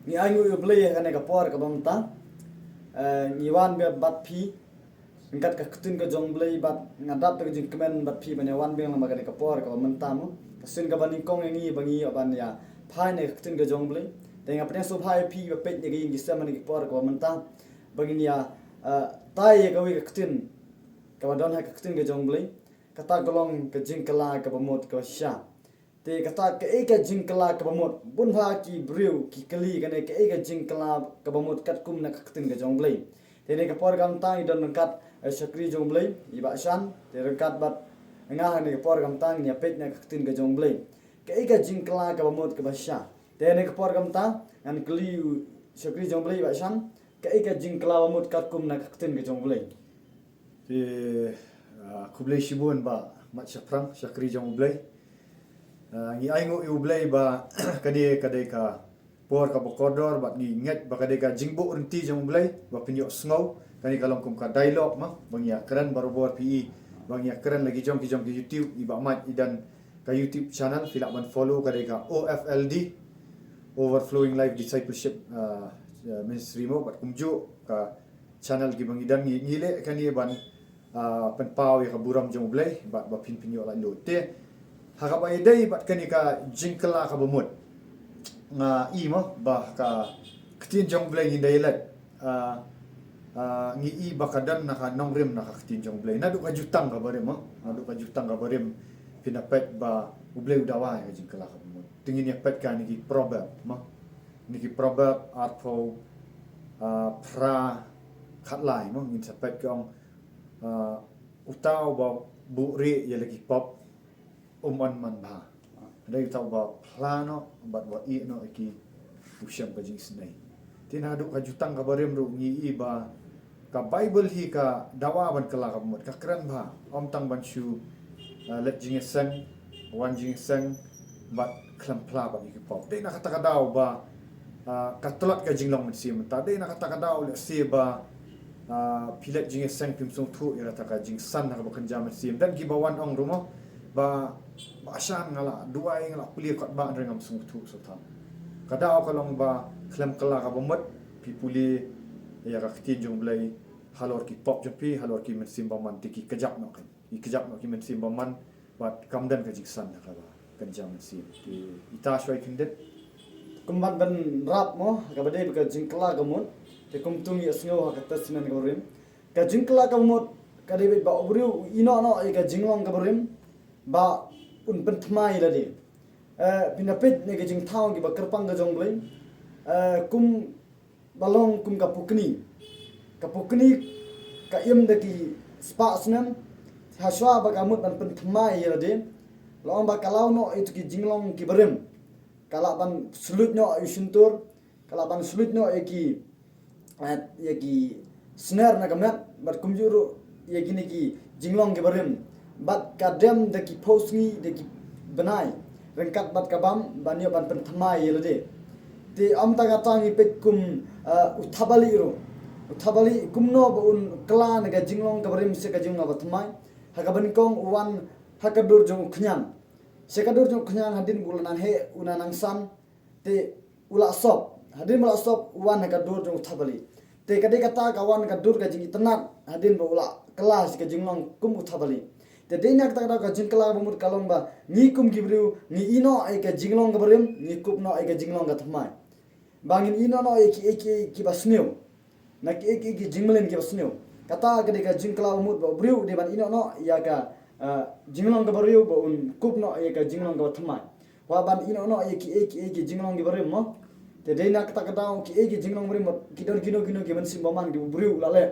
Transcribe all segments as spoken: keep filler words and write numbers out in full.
Ngi ainguh ïa U Blei ha kane ka por kaba mynta. Eh, ngi wan biang bad phi ryngkat ka ktien ka jong U Blei bad nga dap da ka jingkmen bad phi ban ïa wan biang lang bad kane ka por kaba mynta mo. Ka sien kaba nyngkong ïa ngi ba ngi ïoh ban ïa phai na ka ktien ka jong U Blei. Te nga pdiang sngewbha ïa phi ba peit na ka ïing ki sem ha kane ka por kaba mynta ba ngin ïa, eh, tai ïa kawei ka ktien kaba don ha ka ktien ka jong U Blei. Kata ka long ka jingkylla kaba mut kaba shisha. Te kata kaei ka jingkylla kaba mut, bun bha ki briew ki kylli kane kaei ka jingkylla kaba mut katkum na ka ktien ka jong U Blei. Te ha kane ka por kaba mynta ngi don ryngkat, eh, shakri jong U Blei, i Bah Shan, te ryngkat bad nga ha kane ka por kaba mynta ngin ïa peit na ka ktien ka jong U Blei. Kaei ka jingkylla kaba mut kaba shisha. Te ha kane ka por kaba mynta ngan kylli u shakri jong U Blei, i Bah Shan, kaei ka jingkylla ba mut katkum na ka ktien ka jong U Blei. Te, ah, khublei shibun Bah Mat Shaphrang, shakri jong U Blei. Ah, ngi ainguh ïa U Blei ba kane ka dei ka por kaba kordor bad ngi ngeit ba ka dei ka jingbuh rynti jong U Blei ba phin ïohsngew. Kane ka long kum ka dialogue mo ba ngi ïa kren barabor, phi i ba ngi ïa kren la ki jong ki jong ki YouTube, i Bah Mat i don ka YouTube channel, phi lah ban follow, ka dei ka O F L D, Overflowing Life Discipleship, ah, ah, Ministry mo, bad kumjuh ka channel kiba ngi don, ngi, ngi leh kane ban, ah, pynpaw ïa ka burom jong U Blei bad ba phin, phin ïoh laitluid. Te ha kaba ïadei bad kane ka jingkylla kaba mut, nga i mo ba ka ktien jong U Blei ngin da ïaleit, ah, ah, ngi i ba ka don na ka nongrim na ka ktien jong U Blei. Naduh ka Jutang kaba rim mo, naduh ka Jutang kaba rim phin da peit ba U Blei u dawa ïa ka jingkylla kaba mut. Te ngin ïa peit kane ki Proverb mo. Kine ki Proverb arphew, ah, phra khatlai mo, ngin sa peit ka ong, ah, uta uba buhrieh ïa la ki pop um yn manbha. Hynrei uta uba phla noh bad uba ïeh noh ïa ki u shem ka jingisynei. Te naduh ka Jutang kaba rim ruh ngi i ba ka Baibl hi ka dawa ban kylla kaba mut, ka kren bha, ym tang ban shu, ah, leit jingïaseng, wan jingïaseng bad khlem phla bad ïa ki pop. Dei na kata ka daw ba, ah, ka tlot ka jinglong mynsiem mynta. Dei na kata ka daw lehse ba, ah, phi leit jingïaseng phim sngewthuh ïa kata ka jingsan ha kaba kynja mynsiem. Don kiba wan ong ruh mo ba, Bah Shan, nga la duwai, nga la pule katba, hynrei ngam sngewthuh shuh tam. Ka daw ka long ba khlem kylla kaba mut, phi pule ïa ka ktien jong U Blei halor ki pop jong phi, halor ki mynsiem bymman, te ki kjap noh, ki kjap noh ki mynsiem bymman bad kam don ka jingsan ha kaba kynja mynsiem. Te ita shuwa khyndiat. Kumban ban wrap mo, kaba dei ka jingkylla kaba mut. Te kumta ngi ïohsngew ha ka Testament kaba rim, ka jingkylla kaba mut ka dei ba u briew u ïeh noh noh ïa ka jinglong kaba rim ba un pynthymmai ïa lade. Eh, phin da peit na ka jingthaw kiba kyrpang ka jong U Blei. Eh, kum ba long kum ka pukni. Ka pukni ka im da ki spah snem, ha shuwa ba ka mut ban pynthymmai ïa lade, la ong ba ka law noh ïa ki jinglong kiba rim. Ka lah ban slut noh ïa u shyntur, ka lah ban slut noh ïa ki, eh, ïa ki sner na ka met, bad kumjuh ruh ïa kine ki jinglong kiba rim. Bad ka dem da ki phew sngi da ki bnai ryngkat bad ka bam ban ïoh ban pynthymmai ïa lade. Te ym tang kata, ngi peit kum, eh, u thapbalieh ruh. U thapbalieh kumno ba un kylla na ka jinglong kaba rim sha ka jinglong kaba thymmai. Ha kaba nyngkong u wan ha ka dur jong u khñiang. Sha ka dur jong u khñiang, hadien ba u la nang heh, u la nang san, te u la sop. Hadien ba u la sop, u wan ha ka dur jong u thapbalieh. Te ka dei kata ka wan ka dur ka jingitynnad hadien ba u la kylla sha ka jinglong kum u thapbalieh. Te dei na kata ka daw ka jingkylla kaba mut ka long ba ngi kum ki briew ngi ïeh noh ïa ka jinglong kaba rim, ngi kup noh ïa ka jinglong ka thymmai. Ba ngin ïeh noh noh ïa kiei kiei kiba sniew, na kiei kiei ki jingmlien kiba sniew. Kata ka dei ka jingkylla kaba mut ba u briew u dei ban ïeh noh noh ïa ka, ah, jinglong kaba briew ba un kup noh ïa ka jinglong kaba thymmai. Wat ban ïeh noh noh ïa kiei kiei ki jinglong kiba rim mo. Te dei na kata ka daw kiei ki jinglong ba rim mo, ki don kino kino ki mynsiem bymman kiba u briew u la leh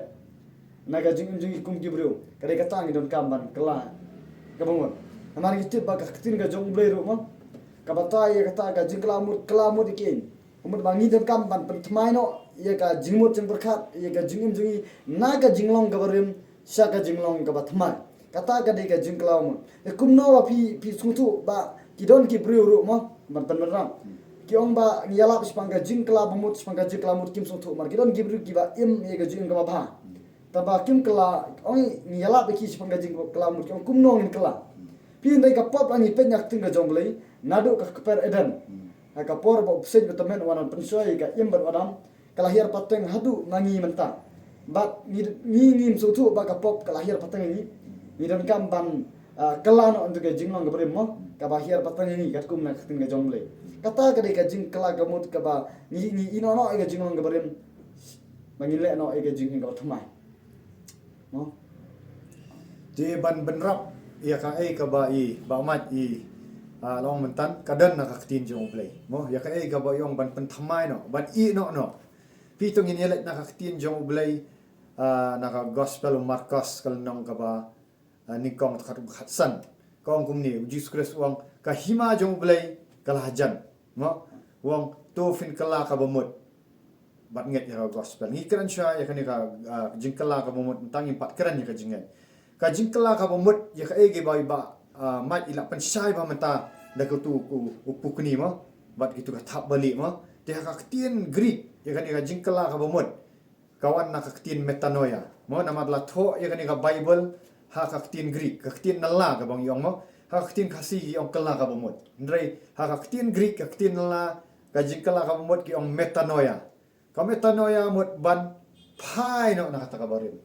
na ka jingim jong ngi kum ki briew. Ka dei kata ngi donkam ban kylla kaba mut. Namar ngi tip ba ka ktien ka jong U Blei ruh mo ka batai ïa kata ka jingkylla mut, kylla mut ïa kiei. Ka mut ba ngi donkam ban pynthymmai noh ïa ka jingmut jingpyrkhat, ïa ka jingim jong ngi na ka jinglong kaba rim sha ka jinglong kaba thymmai. Kata ka dei ka jingkylla mut. Te kumno ba phi, phi sngewthuh ba ki don ki briew ruh mo, ban pynbna, ki ong ba ngi ïalap shaphang ka jingkylla ba mut, shaphang ka jingkylla mut, kim sngewthuh namar ki don ki briew kiba im ïa ka jingim kaba bha. Tangba kim kylla, ong ngi ïalap ïa ki shaphang ka jingkylla mut, ki ong kumno ngin kylla. Phi, hynrei ka pop la ngi peit na ka ktien ka jong U Blei naduh ka kper Eden. Ha ka por ba u bseiñ ba tymmen u Adam pynshoi ïa ka im bad u Adam, ka la hiar pateng haduh ma ngi mynta. Bad ngi, ngi ngim sngewthuh ba ka pop ka la hiar pateng ïa ngi. Ngi donkam ban, ah, kylla noh ïa ka jinglong ka barim mo, kaba hiar pateng ïa ngi katkum na ka ktien ka jong U Blei. Kata ka dei ka jingkylla ka mut kaba ngi, ngi ïehnoh noh ïa ka jinglong ka barim, ba ngin leh noh ïa ka jingim kaba thymmai. Mo? Te ban bynrap ïa kaei kaba i Bah Mike i, ah, la ong mynta, ka don na ka ktien jong U Blei. Mo, ïa kaei kaba i ong ban pynthymmai noh, ban ïehnoh noh. Phi to ngin ïa leit na ka ktien jong U Blei, ah, na ka Gospel u Markos ka lynnong kaba, ah, nyngkong, dkhot khatsan. Ka ong kumne, U Jisu Khrist u ong, ka hima jong U Blei ka la hajan. Mo, u ong, to phin kylla kaba mut bad ngeit ïa ka Gospel. Ngi kren shwa ïa kane ka, ah, jingkylla kaba mut, tang ngim pat kren ïa ka jingngeit. Ka jingkylla kaba mut, ïa kaei kaba i Bah, ah, Mike i la pynshai bha mynta da katu u, u pukni mo, bad kitu ka thapbalieh mo. Te ha ka ktien Greek, ïa kane ka jingkylla kaba mut, ka wan na ka ktien metanoia. Mo, namar la thoh ïa kane ka Baibl ha ka ktien Greek, ka ktien nylla kaba ngi ong mo. Ha ka ktien Khasi ki ong kylla kaba mut. Hynrei ha ka ktien Greek, ka ktien nylla, ka jingkylla kaba mut ki ong metanoia. Ka metanoia mut ban phai noh na kata kaba rim.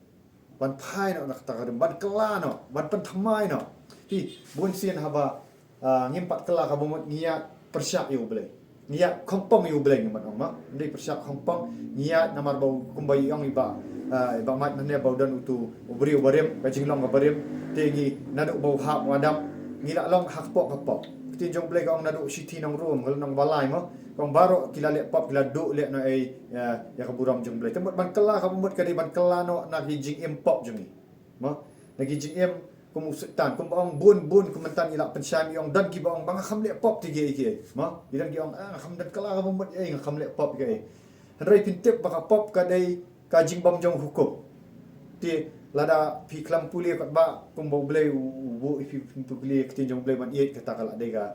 Ban phai noh na kata kaba rim. Ban kylla noh. Ban pynthymmai noh. Te, bun sien haba, ah, ngim pat kylla kaba mut ngi ïa pyrshah ïa U Blei. Ngi ïa khongpong ïa U Blei ngi mut ong ma. Ngi pyrshah khongpong, ngi ïa namar ba u kumba i ong i Bah, ah, i Bah Mike mynne ba u don utu u briew barim, ka jinglong ka barim. Te ngi naduh ba u hap u Adam, ngi la long ha ka pop ka pop. Ktien jong U Blei ka ong naduh shithi nong Rom, ka lynnong ba lai mo. Ka ong baroh ki la leh pop, ki la duh leh noh ei, eh, ïa ka burom jong U Blei. Te mut ban kylla kaba mut ka dei ban kylla noh na ki jingim pop jong ngi. Mo, na ki jingim kum u Soitan, kumba ong bun bun kum mynta ngi la pynshai, i ong don kiba ong ba nga kham leh pop te kiei kiei. Mo, i don ki ong, ah, nga kham don kylla kaba mut ei, nga kham leh pop kiei. Hynrei phin tip ba ka pop ka dei ka jingbym jong hukum. Te lada phi khlem pule katba kumba U Blei u, u buh ïa phi, phin pule ïa ka ktien jong U Blei ban ïeit, kata ka la dei ka,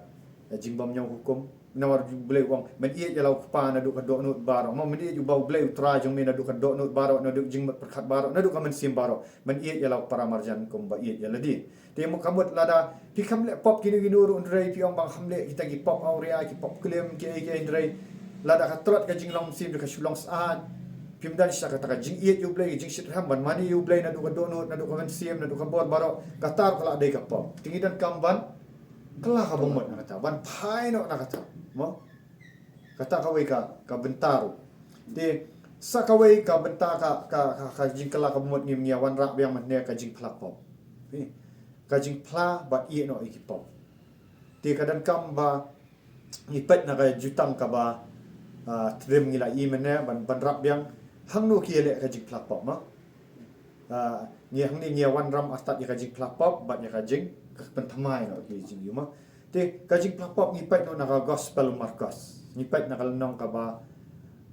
ka jingbym jong hukum. Namar U Blei u ong, men ïeit ïa la u kpa naduh ka dohnud baroh. Mo, men ïeit ïa U Blei U Trai jong me naduh ka dohnud baroh, naduh ka jingmut pyrkhat baroh, naduh ka mynsiem baroh. Men ïeit ïa la u para marjan kumba ïeit ïa lade. Te mo, ka mut lada phi kham leh pop kino kino ruh, hynrei phi ong ba nga kham leh kita ki pop awria, ki pop klim, kiei kiei, hynrei lada ka tlot ka jinglong mynsiem, ka shu long syaid, phim don shisha kata ka jingïeit ïa U Blei, ka jingshitrhem ban mane ïa U Blei naduh ka dohnud, naduh ka mynsiem, naduh ka bor baroh, kata ruh ka la dei ka pop. Te ngi donkam ban kylla kaba mut na kata, ban phai noh na kata. Mo? Kata kawei ka, ka bynta ruh. Te sa kawei ka bynta ka, ka, ka, ka jingkylla kaba mut ngi, ngi ïa wanrah biang mynne, ka jingphla pop. Te ka jingphla bad ïehnoh ïa ki pop. Te ka donkam ba ngi peit na ka jutang kaba, ah, trim ngi la ïohi mynne ban, ban rap biang hangno ki ïaleh ka jingphla pop mo. Ah, ngi hangne ngi ïa wanrah artat ïa ka jingphla pop bad ïa ka jing, ka pynthymmai noh ki jingïohi mo. Te ka jingphla pop ngi peit noh na ka Gospel u Markos. Ngi peit na ka lynnong kaba,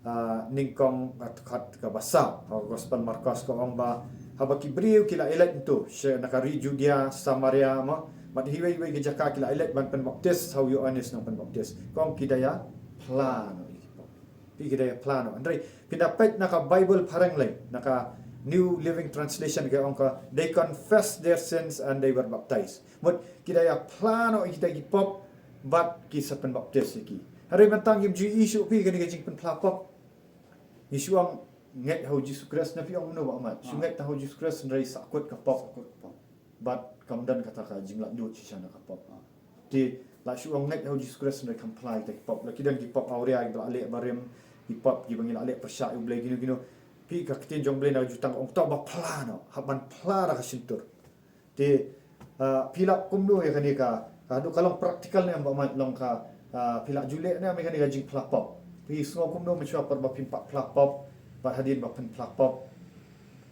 ah, nyngkong, ka dkhot kaba saw. Ha ka Gospel Markos ka ong ba haba ki briew ki la ïaleit hangto sha na ka ri Judia, Samaria mo, bad ha iwei iwei ki jaka ki la ïaleit ban pynbaptis ha u Ïoannis Nongpynbaptis. Ka ong ki da ïa phla noh ïa ki pop. Phi, ki da ïa phla noh. Hynrei phin da peit na ka Baibl phareng lei, na ka New Living Translation ka ong ka, they confess their sins and they were baptized. Mut ki da ïa phla noh ïa kita ki pop bad ki sa pynbaptis ïa ki. Hynrei mynta ngim ju ïohi shuh phi kane ka jingpynphla pop. Ngi shu ong ngeit ha u Jisu Khrist, na phi ong kumno Bah Mike? Shu ngeit ha u Jisu Khrist hynrei sahkut ka pop. Sahkut ka pop. Bad kam don kata ka jinglaitluid shisha na ka pop. Ah. Te la shu ong ngeit ha u Jisu Khrist hynrei kham phla ïa kita ki pop. La ki don ki pop awria kiba la leh barim, ki pop kiba ngi la leh pyrshah ïa U Blei kino kino. Phi, ka ktien jong U Blei na ka jutang ka ong to ba phla noh, hap ban phla da ka shyntur. Te, ah, phi lah kumno ïa kane ka, ka haduh ka long practical ne em Bah Mike, long ka, ah, phi lah ju leh ne em ïa kane ka jingphla pop? Phi sngew kumno mynshuwa por ba phim pat phla pop bad hadien ba phin phla pop?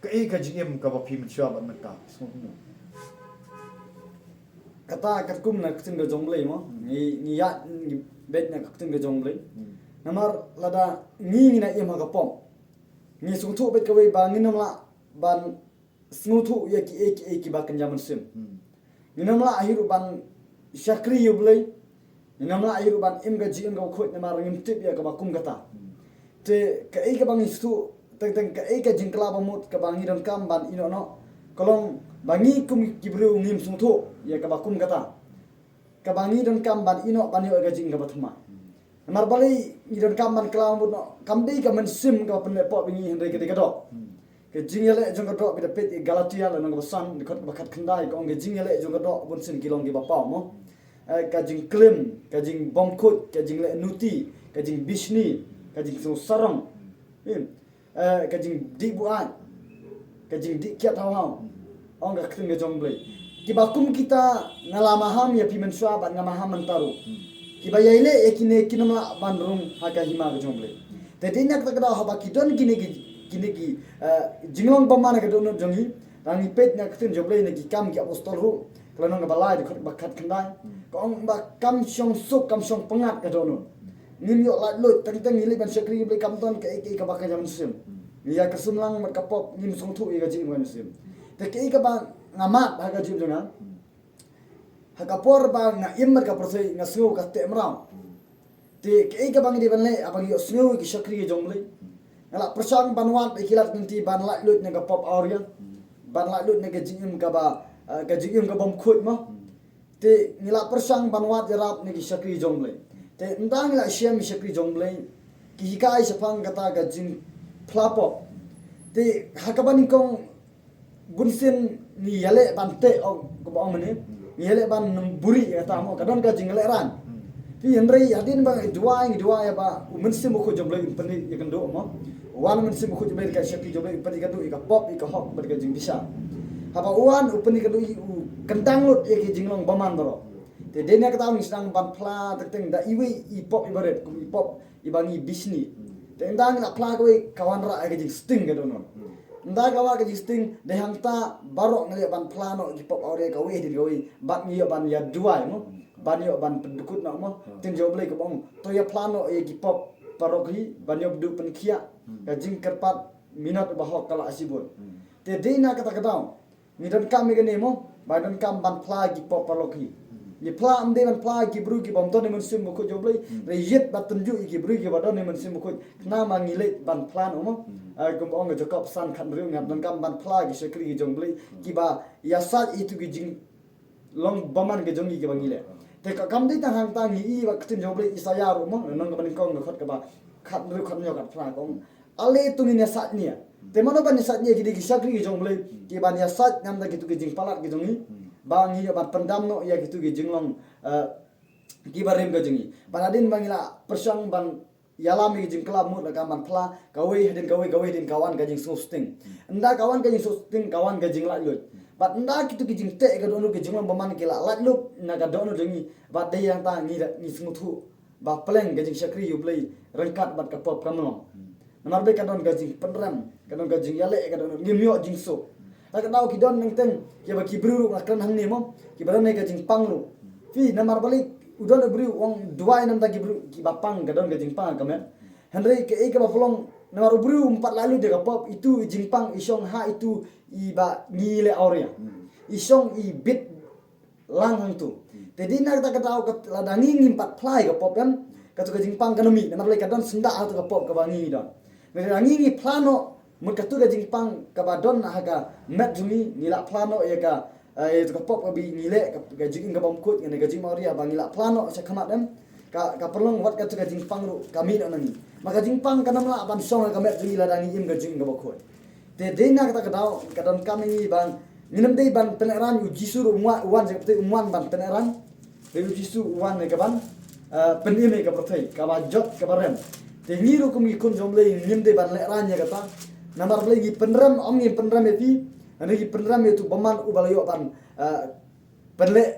Kaei ka jingim kaba phi mynshuwa bad mynta? Phi sngew kumno? Kata katkum na ka ktien ka jong U Blei mo. Hmm. Ngi, ngi ïa, ngi beit na ka ktien ka jong U Blei. Hmm. Namar lada ngi, ngi na im ha ka pop, ngi sngewthuh beit kawei ba ngin ym lah ban sngewthuh ïa kiei kiei kiba kynja mynsiem. Hmm. Ngin ym lah hi ruh ban shakri ïa U Blei. Ngin ym lah hi ruh ban im ka jingim kaba khuid namar ngim tip ïa kaba kum kata. Hmm. Te kaei kaba ngi sngewthuh, teng teng kaei ka jingkylla ba mut kaba ngi donkam ban ïehnoh noh, ka long ba ngi kum ki briew ngim sngewthuh ïa kaba kum kata. Kaba ngi donkam ban ïehnoh ban ïoh ïa ka jingim kaba thymmai. Hmm. Namar balei ngi donkam ban kylla mut noh? Kam dei ka mynsiem kaba pynleh pop ïa ngi, hynrei ka dei ka doh. Ka jingïaleh jong ka doh, phi da peit ïa Galatia lynnong kaba san, dkhot kaba khatkhyndai, ka ong ka jingïaleh jong ka doh bunsien ki long kiba paw mo. Eh, ka jingklim, ka jingbymkhuid, ka jingleh nuti, ka jingbishni, ka jingsngewsarong. Hmm. Eh, ka jingdih buaid, ka jingdih kiad haw haw. Ong ka ktien ka jong U Blei. Kiba kum kita nga la maham ïa phi mynshuwa bad nga maham mynta ruh. Kiba ïai leh ïa kine kin ym lah ban rung ha ka hima ka jong U Blei. Te dei na kata ka daw haba ki don kine ki, kine ki, eh, jinglong bymman ha ka dohnud jong ngi, tang ngi peit na ka ktien jong U Blei na Ki Kam ki Apostol ruh, ka lynnong kaba lai, dkhot ba khatkhyndai. Ka ong ba kam shong suk, kam shong pyngngad ka dohnud. Ngim ïoh laitluid, teng teng ngi leit ban shakri U Blei, kam don kaei kaei kaba ka jam mynsiem. Ngi ïa kyrsum lang bad ka pop, ngim sngewthuh ïa ka jingim ka mynsiem. Te kaei kaba nga mad ha ka jingim jong nga, ha ka por ba nga im bad ka pyrthei, nga sngew ka teh mraw. Te kaei kaba ngi dei ban leh haba ngi ïohsngew ïa ki shakri jong U Blei? Nga la pyrshang ban wad ïa ki lad ki lynti ban laitluid na ka pop awria, ban laitluid na ka jingim kaba, eh, ka jingim ka bymkhuid mo. Te ngi la pyrshang ban wad ïarap na ki shakri jong U Blei. Te ynda ngi la shem ïa ki shakri jong U Blei, ki hikai shaphang kata ka jingphla pop. Te ha kaba nyngkong bunsien ngi ïaleh ban teh, ong kaba ong mynne, ngi ïaleh ban buhrieh ïa kata mo, ka don ka jinglehraiñ. Phi, hynrei hadien ba ngi duwai, ngi duwai ba U Mynsiem Bakhuid jong U Blei un pyni ïakynduh mo. Wan U Mynsiem Bakhuid jong U Blei, ka shakri jong U Blei, un pyni ïakynduh ïa ka pop, ïa ka hok bad ka jingbishar. Haba u wan u pyni ïakynduh, u kyndang lut ïa ki jinglong bymman baroh. Te dei na kata ngi sdang ban phla teng teng da iwei i pop iba rit, kum i pop iba ngi bishni. Te ynda ngi la phla kawei, ka wanrah ïa ka jingsting ka dohnud. Ynda ka wanrah ka jingsting, dei hangta baroh ngi leh ban phla noh ki pop awria kawei hadien kawei, bad ngi ïoh ban ïa duwai mo, ban ïoh ban pyndykut noh mo. Ktien jong U Blei ka ong, to ïa phla noh ïa ki pop paralok hi, ban ïoh duh pynkhiah, ka jingkyrpad minot uba hok ka la shibun. Te dei na kata ka daw ngi donkam ïa kane mo, ba donkam ban phla ki pop paralok hi. Ngi phla, ym dei ban phla ki briew ki bym don ïa U Mynsiem Bakhuid jong U Blei, hynrei ïit bad tynjuh ïa ki briew kiba don ïa U Mynsiem Bakhuid, khnang ba ngi leit ban phla noh mo. Eh, kumba ong ka Jakob san khathynriew, ngi donkam ban phla ki shakri ki jong U Blei, kiba ïasaid ïa kito ki jinglong bymman ki jong ngi kiba ngi leh. Te ka kam dei tang hangta, ngi i ba ka ktien jong U Blei, Isaïah ruh mo, lynnong kaba nyngkong, dkhot kaba khathynriew, khathynñiew, khatphra, ka ong, ale to ngin ïasaid nia. Te mano ban ïasaid nia? Ki dei ki shakri ki jong U Blei, ki ban ïasaid namar kito ki jingpalat ki jong ngi, ba ngi ïoh ban pyndam noh ïa kito ki jinglong, eh, kiba rim ka jong ngi. Bad hadien ba ngi la pyrshang ban ïalam ïa ki jingkylla, mut la kam ban phla kawei hadien kawei, kawei hadien, ka wan ka jingsngewsting. Ynda ka wan ka jingsngewsting, ka wan ka jinglaitluid. Bad ynda kito ki jingteh ka dohnud, ki jinglong bymman ki la laitluid na ka dohnud jong ngi, bad dei hangta ngi, ngi sngewthuh ba pleng ka jingshakri U Blei ryngkat bad ka pop kam long. Namar ba ka don ka jingpynrem, ka don ka jingïaleh, ka don, ngim ïoh jingsuk. Ha ka daw ki don nangteng, kiba ki briew ruh nga kren hangne mo, kiba don ka jingpang ruh. Phi, namar balei u don u briew, u ong duwai namar ki briew kiba pang, ka don ka jingpang ka met. Hynrei kaei kaba pynlong, namar u briew um pat laitluid da ka pop, itu i jingpang i shong ha itu iba ngi leh awria. I shong i bit lang hangtu. Te dei na kata ka daw, lada ngi ngim pat phla ïa ka pop, em, kato ka jingpang kan ym mih, namar balei? Ka don syndah hato ka pop kaba ngi don. Lada ngi ngi phla noh, mut kato ka jingpang kaba don ha ka met jong ngi, ngi la phla noh ïa ka, eh, ïa ka pop kaba ngi leh, ka, ka jingim ka bymkhuid, ka jingim awria ba ngi la phla noh sha khmat, em, ka, ka pynlong wat kato ka jingpang ruh ka mih noh na ngi. Ma ka jingpang kan ym lah ban shong ha ka met jong ngi lada ngi im ka jingim kaba khuid. Te dei na kata ka daw, ka donkam ïa ngi ban, ngin ym dei ban pynlehraiñ. U Jisu ruh um wan, u wan sha ka pyrthei, um wan ban pynlehraiñ. Hynrei u Jisu u wan ïa ka ban, eh, pynim ïa ka pyrthei, kaba jot kaba rem. Te ngi ruh kum ki khun jong U Blei ngim dei ban lehraiñ ïa kata. Namar balei? Ngi pynrem, ym ngi pynrem ïa phi, hynrei ngi pynrem ïa uto u bymman uba la ïoh ban, eh, pynleh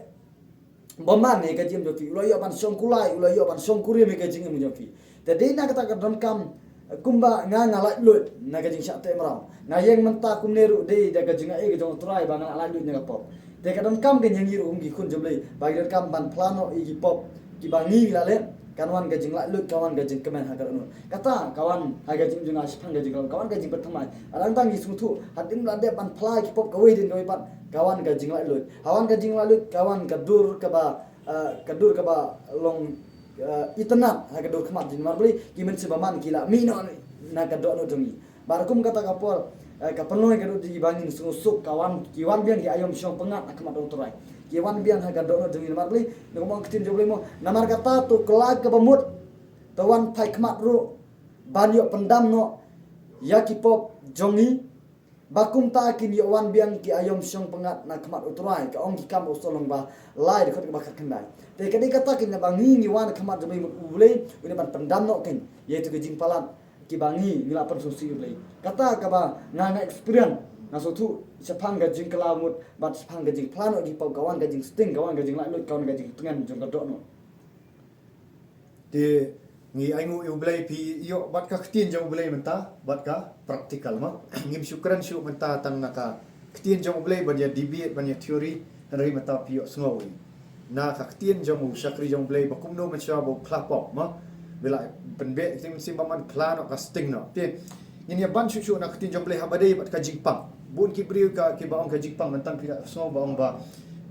bymman ïa ka jingim jong phi. U la ïoh ban shongkulai, u la ïoh ban shongkurim ïa ka jingim jong phi. Te dei na kata ka donkam, kumba nga nga laitluid na ka jingshah teh mraw, nga ïeng mynta kumne ruh dei da ka jingaiei ka jong U Trai ba nga la laitluid na ka pop. Te ka donkam ka jong ngi ruh kum ki khun jong U Blei, ba ngi donkam ban phla noh ïa ki pop kiba ngi la leh, kan wan ka jinglaitluid, kan wan ka jingkmen ha ka dohnud. Kata ka wan ha ka jingim jong nga shaphang ka jingkmen, ka wan ka jingpynthymmai. Hadien ba ngi sngewthuh, hadien ba la dep ban phla ki pop kawei hadien kawei pat, ka wan ka jinglaitluid. Ha wan ka jinglaitluid, ka wan ka dur kaba, eh, ka dur kaba long, eh, itynnad ha ka dur khmat jong ngi. Namar balei? Ki mynsiem bymman ki la mih noh na ka dohnud jong ngi. Bad kum kata ka por, eh, ka pynlong ïa ka dohnud jong ngi ba ngin sngewsuk, ka wan, ki wan biang ki aïom shongpyngngad ha khmat U Trai. Ki wan biang ha ka dohnud jong ngi. Namar balei? Namar ka ktien jong U Blei mo, namar kata to kylla kaba mut Te wan phai khmat ruh ban ïoh pyndam noh ïa ki pop jong ngi. Ba kumta kin ïoh wan biang ki aïom shong pyngngad na khmat U Trai, ka ong ki Kam Apostol lynnong ba lai, dkhot kaba khatkhyndai. Te ka dei kata kin, ba ngi ngi wan khmat jong U Blei, U Blei u dei ban pyndam noh kin ïa kito ki jingpalat kiba ngi ngi la pynsngewsih ïa U Blei. Kata kaba nga nga experience, nga sngewthuh shaphang ka jingkylla mut bad shaphang ka jingphla noh ki pop, ka wan ka jingsting, ka wan ka jinglaitluid, ka wan ka jingtngen jong ka dohnud. Te ngi ainguh ïa U Blei, phi ïoh bad ka ktien jong U Blei mynta bad ka practical, mo. Ngim shu kren shuh mynta tang na ka ktien jong U Blei ban ïa debate, ban ïa theory, hynrei mynta phi ïohsngew ïa na ka ktien jong u shakri jong U Blei ba kumno mynshuwa ba u phla pop, mo. Ba la pynbeh ktien mynsiem ba man phla noh ka sting noh. Te ngin ïa ban shuh shuh na ka ktien jong U Blei haba dei bad ka jingpang. Bun ki briew ka, kiba ong ka jingpang, mynta phi ïohsngew ba ong ba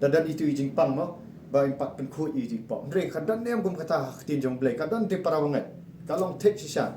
da don itu i jingpang, mo, ba yn pat pynkhuid ïa itu i pop. Hynrei ka don ne em kum kata ha ka ktien jong U Blei? Ka don, te para bangeit, ka long thik shisha.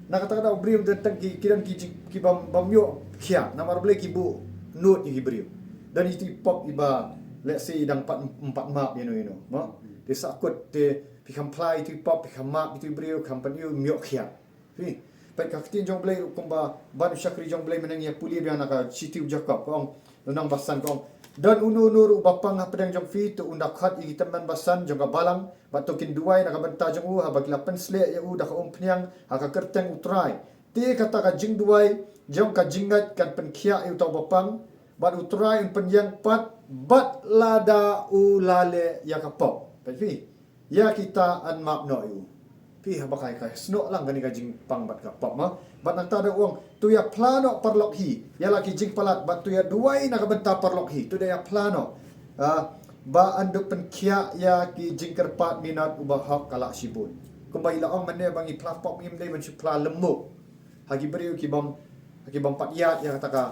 Na kata ka daw briew don tang ki, ki don ki jing, ki bym, bym ïoh khiah, namar U Blei ki buh nud ïa ki briew. Don itu i pop iba, let's say, i dang pat, em pat map ïano ïano, mo. Te sahkut te phi kham phla itu i pop, phi kham map itu i briew, kham pat ïoh, ym ïoh khiah. Phi, peit ka ktien jong U Blei ruh kumba ban u shakri jong U Blei mynne, ngi ïa pule biang na ka shithi u Jakob, ka ong, lynnong ba san, ka ong: Don uno uno ruh uba pang hapdeng jong phi, to un da khot ïa ki tymmen basan jong ka balang, bad to kin duwai na ka bynta jong u, haba ki la pynsleh ïa u da ka umphniang ha ka kyrteng U Trai. Te kata ka jingduwai jong ka jingngeit kan pynkhiah ïa uta uba pang, bad U Trai un pynïeng pat, bad lada u la leh ïa ka pop, peit phi, ïa kita yn map noh ïa u. Phi, haba ka, ka snoh lang kane ka jingpang bad ka pop, mo. Bad nangta da ong, to ïa phla noh paralok hi ïa la ki jingpalat, bad to ïa duwai na ka bynta paralok hi, to da ïa phla noh. Ah, ba yn da pynkhiah ïa ki jingkyrpad minot, uba hok ka lah shibun. Kumba i la ong mynne, ba ngi phla pop, ngim dei ban shu phla lymmuk ha ki briew ki bym, ki bym pat ïaid ïa kata ka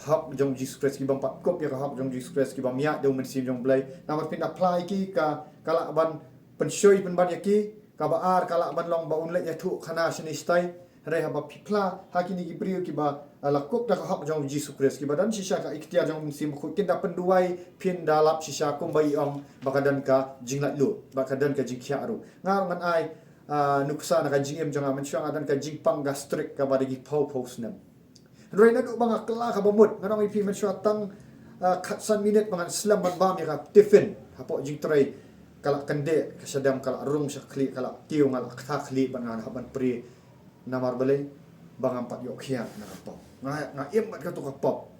hok jong U Jisu Khrist, ki bym pat kup ïa ka hok jong U Jisu Khrist, ki bym ïaid da u Mynsiem jong U Blei. Namar phin da phla ïa ki, ka, ka lah ban pynshoi pynban ïa ki. Kaba ar, ka lah ban long ba un leit ïathuh khana shane shatai. Hynrei haba phi phla ha kine ki briew kiba, ah, la kup da ka hok jong U Jisu Khrist, kiba don shisha ka iktiar jong U Mynsiem Bakhuid, kin da pynduwai, phin da lap shisha kumba i ong ba ka don ka jinglaitluid, ba ka don ka jingkhiah ruh. Nga ruh ngan ai, ah, nuksa na ka jingim jong nga, mynshuwa nga don ka jingpang gastric kaba da ki phew phew snem. Hynrei naduh ba nga kylla kaba mut, ngan ong ïa phi, mynshuwa tang, ah, khatsan minit ba ngan slem ban bam ïa ka tiffin hapoh jingtrei, ka la kyndit ka shadem, ka la rung sha khlieh, ka la kiew, nga la ktah khlieh bad nga hap ban prie. Namar balei? Ba ngam pat ïoh khiah na ka pop. Nga, nga im bad kato ka pop.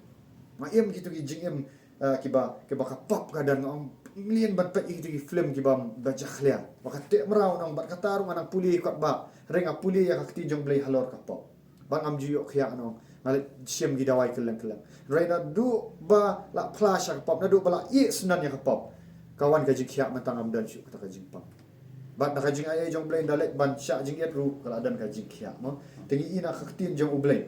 Nga im kito ki jingim, ah, kiba, kiba ka pop ka don. Nga ong, mlien ban peit ïa kito ki film kiba, ba jakhlia, ba ka teh mraw, nang bad kata ruh nga nang pule katba, hynrei nga pule ïa ka ktien jong U Blei halor ka pop. Ba ngam ju ïoh khiah, nang nga leit shim ki dawai kylleng kylleng. Hynrei naduh ba la phla sha ka pop, naduh ba la ïeh snem ïa ka pop, ka wan ka jingkhiah, mynta ngam don shuh kata ka jingpang. Bad na ka jingai ei jong U Blei, ynda leit ban shah jingit ruh ka la don ka jingkhiah, mo. Te ngi ïa na ka ktien jong U Blei,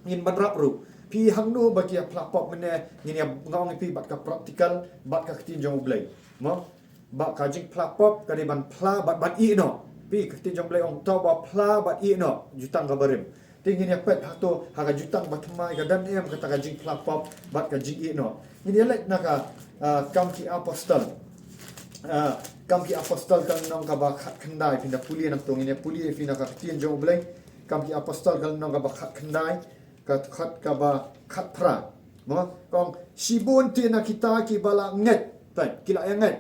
ngin ban rap ruh. Phi, hangno ba ki ïa phla pop mynne, ngin ïa, nga ong ïa phi, bad ka practical, bad ka ktien jong U Blei, mo. Ba ka jingphla pop ka dei ban phla bad ban ïeh noh. Phi, ka ktien jong U Blei ong, to ba phla bad ïeh noh, jutang kaba rim. Te ngin ïa peit hato ha ka jutang ba thymmai ka don em kata ka jingphla pop bad ka jingïeh noh. Ngin ïa leit na ka, ah, Kam ki Apostol. Ah, Kam ki Apostol ka lynnong kaba khatkhyndai, phin da pule nangto, ngin ïa pule ïa phi na ka ktien jong U Blei. Kam ki Apostol ka lynnong kaba khatkhyndai, ka dkhot kaba khatphra. Mo, ka ong, shibun te na kita kiba la ngeit. Peit, ki la ïa ngeit.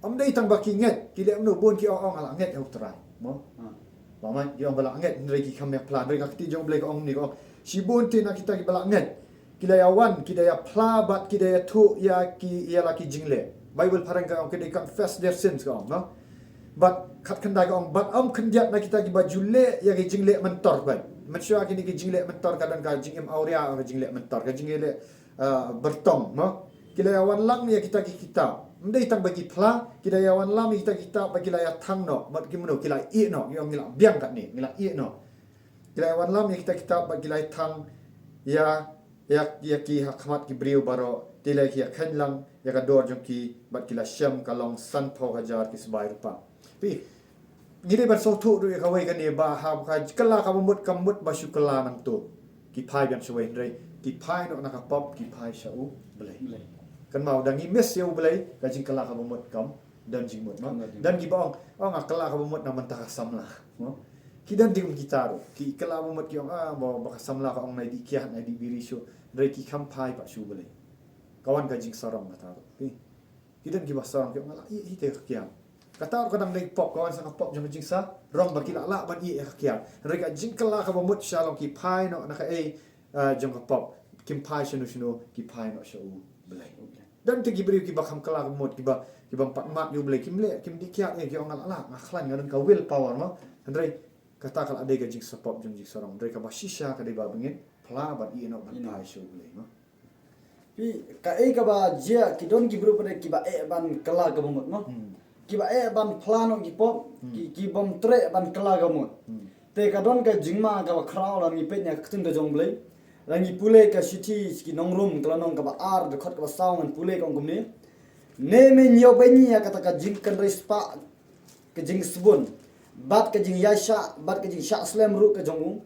Ym dei tang ba ki ngeit, ki leh kumno, bun ki ong, ong la ngeit ha U Trai, mo. Hmm. Ba man ki ong ba la ngeit, hynrei ki kham ïa phla, hynrei ka ktien jong U Blei ka ong kumne, ka ong, shibun te na kita kiba la ngeit, ki la ïa wan, ki da ïa phla bad ki da ïathuh ïa ki, ïa la ki jingleh. Baibl phareng ka ong, ki da confess their sins, ka ong, no? Bad khatkhyndai ka ong, bad ym khyndiat na kita kiba ju leh ïa ki jingleh myntor, bad. Mynshuwa kine ki jingleh myntor ka don ka jingim awria, ka jingleh myntor, ka jingleh, ah, byrtong, mo. Ki la ïa wanlam ïa kita ki kitab. Ym dei tang ba ki phla, ki la ïa wanlam ïa kita ki kitab, ba ki la ïa thang noh, bad ki mano, ki la ïeh noh, ki ong ngi la biang katne, ngi la ïeh noh. Ki la ïa wanlam ïa kita ki kitab, bad ki la ïa thang ïa, ïa, ïa ki ha khmat ki briew baroh, te la ki ïa kheiñ lang ïa ka dor jong ki, bad ki la shem ka long sanphew hajar ki sbai rupa. Phi, ngi dei ban sngewthuh ruh ïa kawei kane ba ha ka kylla kaba mut ka mut ba shu kylla nangto. Ki phai biang shawei, hynrei ki phai noh na ka pop, ki phai sha U Blei. Blei. Kynmaw, da ngi miss ïa U Blei, ka jingkylla kaba mut kam Don jingmut, no? Don jingmut. Don kiba ong, ong, "Ah, kylla kaba mut na mynta ka samla." No? Ki don jingmut kita ruh. Ki kylla kaba mut ki ong, "Ah, ba, ba ka samla ka ong nai dih kiad, nai dih biri shuh." Hynrei ki kham phai pat sha U Blei. Ka wan ka jingsarong kata ruh. Ki, ki don kiba sarong ki ong, "Nga la ïeh hi te ka kiad." Kata ruh ka dang dei pop, ka wan sa ka pop jong ka jingsarong ba ki la lah ban ïeh ïa ka kiad. Hynrei ka jingkylla kaba mut sha long ki phai noh na kaei, ah, jong ka pop. Kim phai shano shano, ki phai noh sha U Blei. Don te ki briew kiba kham kylla ka mut, kiba, kiba pat mat ïa U Blei, kim leh, kim dih kiad, eh, ki ong, "Nga la lah, nga khlaiñ, nga don ka will power, no." Hynrei kata ka la dei ka jingsapop jong jingsarong. Hynrei kaba shisha ka dei ba ngin phla ban ïeh noh ban phai sha U Blei, no? Phi, kaei kaba jia, ki don ki briew pat de kiba eh ban kylla kaba mut, no? Hmm. Kiba eh ban phla noh ki pop, hmm, ki, ki bym treh ban kylla ka mut. Hmm. Te ka don ka jingma kaba khraw lada ngi peit na ka ktien ka jong U Blei. Lada ngi pule ka shithi ki Nongrum ka lynnong kaba ar, dkhot kaba saw, ngan pule ka ong kumne. Ne men ïoh beiñ ïa kata ka jingkynrei spah, ka jingsbun, bad ka jingïaishah, bad ka jingshah slem ruh ka jong u,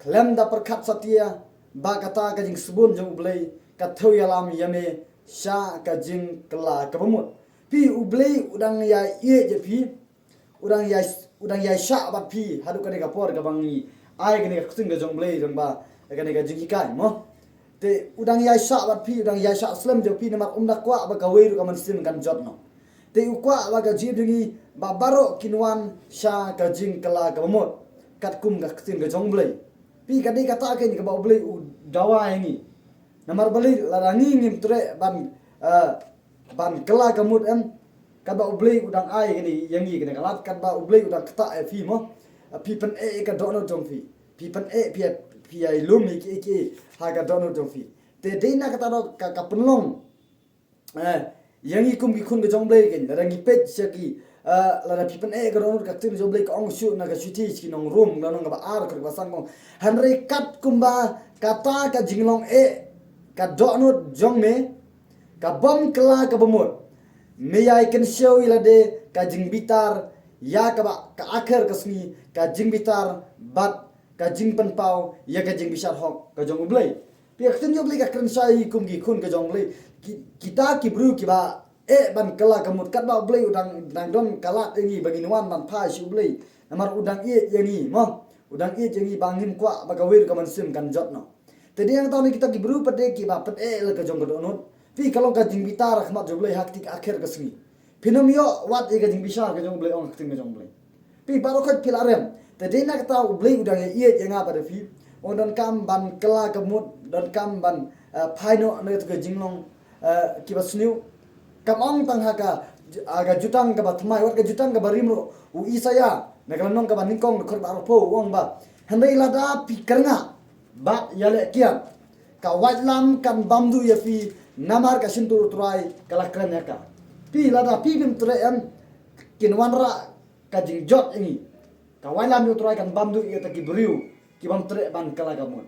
khlem da pyrkhat satia ba kata ka jingsbun jong U Blei ka thew ïalam ïa me sha ka jingkylla kaba mut. Phi, U Blei u dang ïa ïeit ïa phi, u dang ïa, u dang ïaishah bad phi haduh kane ka por kaba ngi ai kane ka ktien ka jong U Blei, dang ba kane ka jinghikai, mo. Te u dang ïaishah bad phi, u dang ïaishah slem jong phi, namar um da kwah ba kawei ruh ka mynsiem kan jot noh. Te u kwah ba ka jingim jong ngi ba baroh kin wan sha ka jingkylla kaba mut, katkum ka ktien ka jong U Blei. Phi, ka dei kata keiñ kaba U Blei u dawa ïa ngi. Namar balei, lada ngi ngim treh ban, eh, ban kylla ka mut, em, katba U Blei u dang ai kane ïa ngi kane ka lad, katba U Blei u dang ktah ïa phi, mo. Phi pyneh ïa ka dohnud jong phi. Phi pyneh, phi, phi ïai lum ïa kiei kiei ha ka dohnud jong phi. Te dei na kata ruh ka, ka pynlong, eh, ïa ngi kum ki khun ka jong U Blei keiñ, lada ngi peit sha ki, eh, lada phi pyneh ka dohnud, ka ktien jong U Blei ka ong shuh na ka shithi ki Nongrum, ka lynnong kaba ar, dkhot kaba san, ka ong: Hynrei katkumba kata ka jinglong eh ka dohnud jong me, ka bym kylla kaba mut, me ïai kynshew ïa lade ka jingbitar, ïa kaba ka akher ka sngi ka jingbitar bad ka jingpynpaw ïa ka jingbishar hok ka jong U Blei. Phi, ka ktien jong U Blei ka kren shai kum ki khun ka jong U Blei. Ki, kita ki briew kiba eh ban kylla ka mut, katba U Blei u dang, dang don ka lad ïa ngi ba ngin wan ban phai sha U Blei. Namar u dang ïeit ïa ngi, mo. U dang ïeit ïa ngi ba ngim kwah ba kawei ruh ka mynsiem kan jot noh. Te dei hangta ne kita ki briew pat de kiba pyneh ïa la ka jong ka dohnud. Phi, ka long ka jingbitar ha khmat jong U Blei ha kti ka akher ka sngi. Phin ym ïoh wad ïa ka jingbishar ka jong U Blei, ong ka ktien ka jong U Blei. Phi, baroh khoit phi la rem. Te dei na kata U Blei u dang ïa ïeit ïa nga bad ïa phi. Ong donkam ban kylla ka mut, donkam ban, eh, phai noh na kata ka jinglong, eh, kiba sniew. Kam ong tang ha ka, ha ka Jutang kaba thymmai, wat ka Jutang kaba rim ruh, u Isaïah na ka lynnong kaba nyngkong, dkhot ba arphew, u ong ba: Hynrei lada phi kyrngah bad ïaleh kiad, ka waitlam kan bam duh ïa phi, namar ka shyntur U Trai ka la kren ïa ka. Phi, lada phi phim treh, em, kin wanrah ka jingjot ïa ngi. Ka waitlam jong U Trai kan bam duh ïa kita ki briew ki bym treh ban kylla ka mut.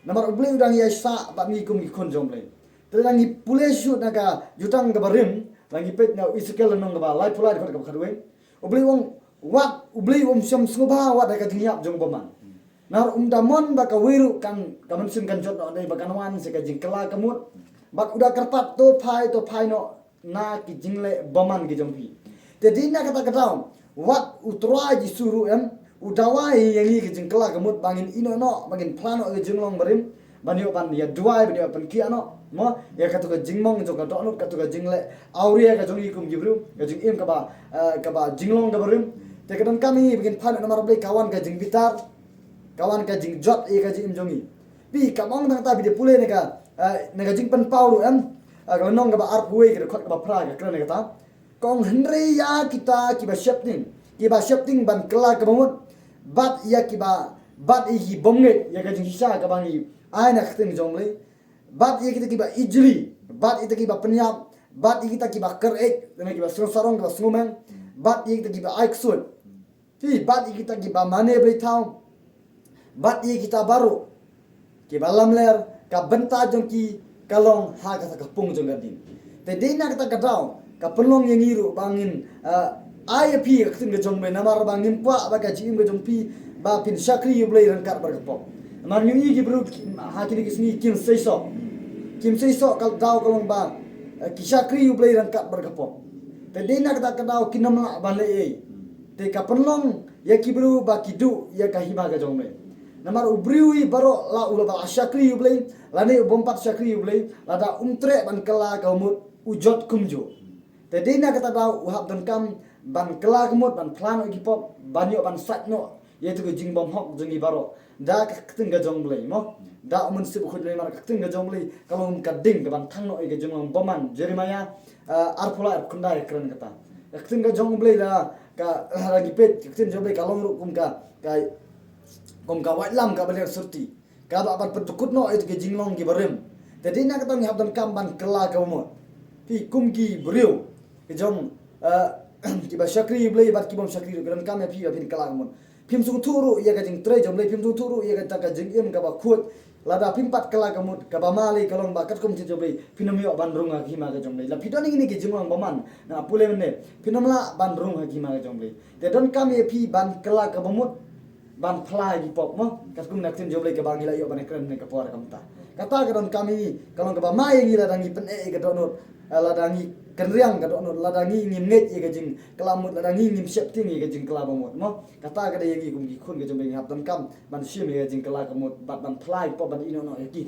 Namar U Blei u dang ïaishah bad ngi kum ki khun jong U Blei. Te lada ngi pule shuh na ka Jutang kaba rim, lada ngi peit na u Esekiel lynnong kaba laiphew lai, dkhot kaba khatwei, U Blei u ong, wat, U Blei um shym sngewbha wat ha ka jingïap jong u bymman. Namar um da mon ba kawei ruh kan, ka mynsiem kan jot noh, dei ba kan wan sha ka jingkylla ka mut. Bad u da kyrpad, to phai, to phai noh na ki jingleh bymman ki jong phi. Te dei na kata ka daw, wat U Trai Jisu ruh, em, u dawa ïa ngi ka jingkylla ka mut ba ngin ïehnoh noh, ba ngin phla noh ïa ka jinglong barim, ban ïoh ban ïa duwai, ban ïoh pynkhiah noh, mo, ïa katu ka jingmong jong ka dohnud, katu ka jingleh awria ka jong ngi kum ki briew, ka jingim kaba, eh, kaba jinglong kaba rim. Te ka donkam ïa ngi ba ngin phla noh, namar balei? Ka wan ka jingbitar, ka wan ka jingjot ïa ka jingim jong ngi. Phi, kam ong tang kata, phi dei pule na ka, eh, na ka Jingpynpaw ruh, em, eh, ka lynnong kaba arphew wei, ka dkhot kaba phra, ka kren na kata. Ka ong: Hynrei ïa kita kiba sheptieng, kiba sheptieng ban kylla kaba mut, bad ïa kiba, bad ïa ki bym ngeit ïa ka jingshisha kaba ngi ai na ka ktien jong U Blei, bad ïa kita kiba ijli, bad ïa kita kiba pynïap, bad ïa kita kiba kyr-eit, lane kiba sngewsarong, kiba sngewmeng, bad ïa kita kiba ai ksuid. Phi, bad ïa kita kiba mane blei thaw, bad ïa kita baroh kiba lamler, ka bynta jong ki ka long ha kata ka pung jong ka ding. Te dei na kata ka daw, ka pynlong ïa ngi ruh ba ngin, ah, ai ïa phi ka ktien ka jong U Blei, namar ba ngim kwah ba ka jingim ka jong phi ba phin shakri ïa U Blei ryngkat bad ka pop. Namar ngi ïohi ki briew ki, ha kine ki sngi kim seisoh. Kim seisoh, ka daw ka long ba, eh, ki shakri ïa U Blei ryngkat bad ka pop. Te dei na kata ka daw kin ym lah ban leh ei. Te ka pynlong ïa ki briew ba ki duh ïa ka hima ka jong U Blei. Namar u briew hi baroh la u la ba la shakri ïa U Blei, lane u bym pat shakri ïa U Blei, lada um treh ban kylla ka mut u jot kumjuh. Te dei na kata daw u hap donkam ban kylla ka mut, ban phla noh ïa ki pop, ban ïoh ban sait noh ïa ïa tu ka jingbymhok jong ngi baroh. Da ka ktien ka jong U Blei mo. Da u Mynsiem Bakhuid lei mar ka ktien ka jong U Blei ka long ka ding ka ban thang noh ïa ka jinglong bymman. Jeremiah, ah, arphew lai, arphew khyndai kren kata. Ka ktien ka jong U Blei la ka, la ngi peit ka ktien jong U Blei ka long ruh kum ka, ka, kum ka waitlam kaba liang surti. Kaba ban pyndukut noh ïa tu ka jinglong ki barim. Te dei na kata ngi hap donkam ban kylla ka mut. Phi kum ki briew ki jong, eh, kiba shakri ïa U Blei bad ki bym shakri ruh ki donkam ïa phi ba phin kylla ka mut. Phim sngewthuh ruh ïa ka jingtrei jong U Blei, phim sngewthuh ruh ïa kata ka jingim kaba khuid. Lada phim pat kylla ka mut, kaba ma lei ka long ba katkum ka ktien jong U Blei phin ym ïoh ban rung ha ka hima ka jong U Blei. La phi don ïa kine ki jinglong bymman, nga pule mynne, phin ym lah ban rung ha ka hima ka jong U Blei. Te donkam ïa phi ban kylla kaba mut, ban phla ïa ki pop mo. Katkum na ka ktien jong U Blei kaba ngi la ïoh ban kren ne ka por kumta. Kata ka donkam ïa ngi, ka long kaba ma ïa ngi lada ngi pyneh ïa ka dohnud, eh, lada ngi kynriang ka dohnud, lada ngi ngim ngeit ïa ka jingkylla mut, lada ngi ngim sheptieng ïa ka jingkylla ba mut mo. Kata ka dei ïa ngi kum ki khun ka jong U Blei ngi hap donkam ban shim ïa ka jingkylla ka mut bad ban phla ïa ki pop, ban ïehnoh noh ïa ki.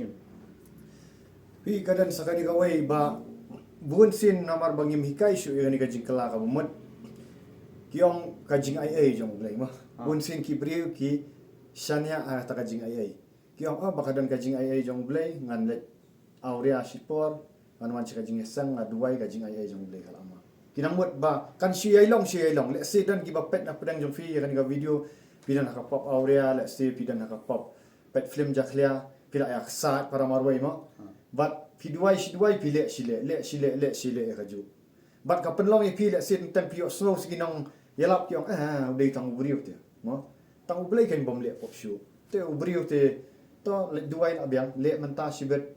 Phi, ka don sa kane kawei ba bun sien namar ba ngim hikai shuh ïa kane ka jingkylla kaba mut. Ki ong ka jingaiei jong U Blei mo. Ah. Bun sien ki briew ki shaniah ha kata ka jingaiei. Ki ong, oh, ba ka don ka jingaiei jong U Blei, ngan leit awria shipor, ngan wan sha ka jingïaseng, nga duwai, ka jingaiei jong U Blei ka la ma. Ki nang mut ba kan shu ïai long, shu ïai long. Lehse don kiba peit na pdeng jong phi ïa kane ka video, phi don ha ka pop awria, lehse phi don ha ka pop peit film jakhlia, phi la ïa ksat para marwei mo. Hmm. Bad phi duwai shi duwai, phi leh shi leh, leh shi leh, leh shi leh ïa kajuh. Bad ka pynlong ïa phi lehse tang phi ïohsngew sa ki nongïalap ki ong, eh, u dei tang u briew te mo. Tang U Blei kan bym leh pop shuh. Te u briew te, to leit duwai lah biang, leh mynta shibit.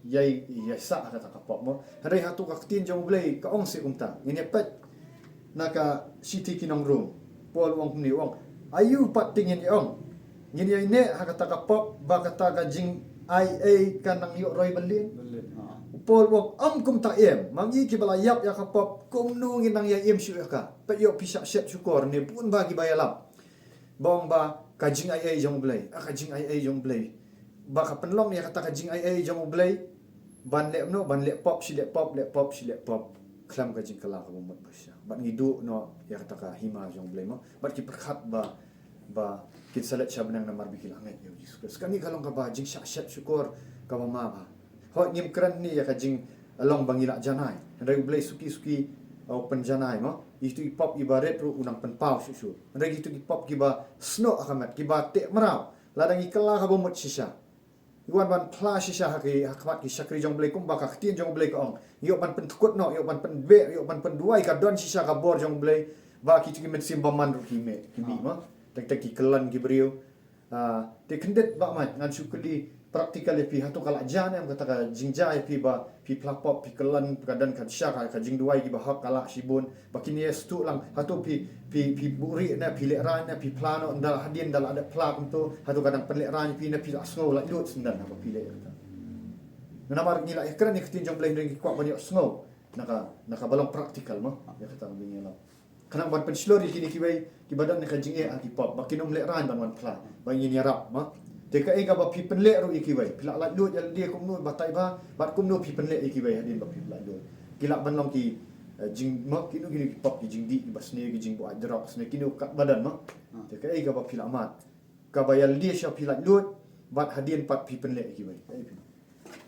Ïai, ïai sah ha kata ka pop mo. Hynrei hato ka ktien jong U Blei ka ong seh kumta. Ngin ïa peit na ka shithi ki nong Rom. Paul u ong kumne, u ong, aïu pat te ngin ïa ong, ngin ïai neh ha kata ka pop ba kata ka jingaiei kan nang ïoh roi byllien? Byllien, ha. U Paul u ong, ym kumta em. Ma ngi kiba la ïap ïa ka pop, kumno ngin nang ïai im shuh ïa ka? Peit, ïoh phi shah shet shukor ne bun ba kiba ïalap. Ba ong ba ka jingaiei jong U Blei, ah, ka jingaiei jong U Blei. Ba ka pynlong ïa kata ka jingaiei jong U Blei ban leh mano, ban leh pop shi leh pop, leh pop shi leh pop. Khlem ka jingkylla kaba mut ba shisha. Bad ngi duh noh ïa kata ka hima jong U Blei mo. Bad ki pyrkhat ba, ba kin sa leit sha bneng namar ba ki la ngeit ïa U Jisu Khrist. Kane ka long kaba jingshah shet shukor kaba ma bha. Hooid, ngim kren hangne ïa ka jinglong ba ngi la janai. Hynrei U Blei suki suki, uh, u pynjanai mo. Ïa kito ki pop kiba rit ruh u nang pynpaw shuh shuh. Hynrei ïa kito ki pop kiba snoh ha ka met, kiba teh mraw, lada ngi kylla kaba mut shisha, ngi wan ban phla shisha ha ki, ha khmat ki shakri jong U Blei kumba ka ktien jong U Blei ka ong, ngi ïoh ban pyndukut noh, ngi ïoh ban pynbeh, ngi ïoh ban pynduwai, ka don shisha ka bor jong U Blei ba kito ki mynsiem bymman ruh ki mih, ki mih mo. Teng teng ki kyllon ki briew. Ah, te khyndiat ba mait ngan shu kylli practical ïa phi, hato ka la jan em kata ka jingjia ïa phi ba phi phla pop, phi kyllon, ka don ka shisha ka, ka jingduwai kiba hok ka la shibun, ba kin ïa sdang lang, hato phi, phi, phi buhrieh ne phi lehraiñ ne phi phla noh, ynda hadien ynda la dep phla kumto, hato ka dang pynlehraiñ ïa phi ne phi la sngew laitluid syndon haba phi leh kata? Namar ngi la ïakren ïa ka ktien jong U Blei hynrei ngi kwah ban ïohsngew na ka, na kaba long practical mo ïa kata kaba ngi ïalap. Khnang ban pynshlur ïa kine kiwei kiba don ka jingeh ha ki pop ba kin ym lehraiñ ban wan phla, ba ngin ïarap mo. Te kaei kaba phi pynleh ruh ïa kiwei, phi la laitluid ïa lade kumno batai bha, bad kumno phi pynleh ïa kiwei hadien ba phi laitluid? Ki lah ban long ki, eh, jing mo, kino kino ki pop, ki jingdih, kiba sniew, ki jingbuaid drugs ne kino katba don mo. Te kaei kaba phi la mad, kaba ïa lade sha phi laitluid bad hadien pat phi pynleh ïa kiwei? Kaei phi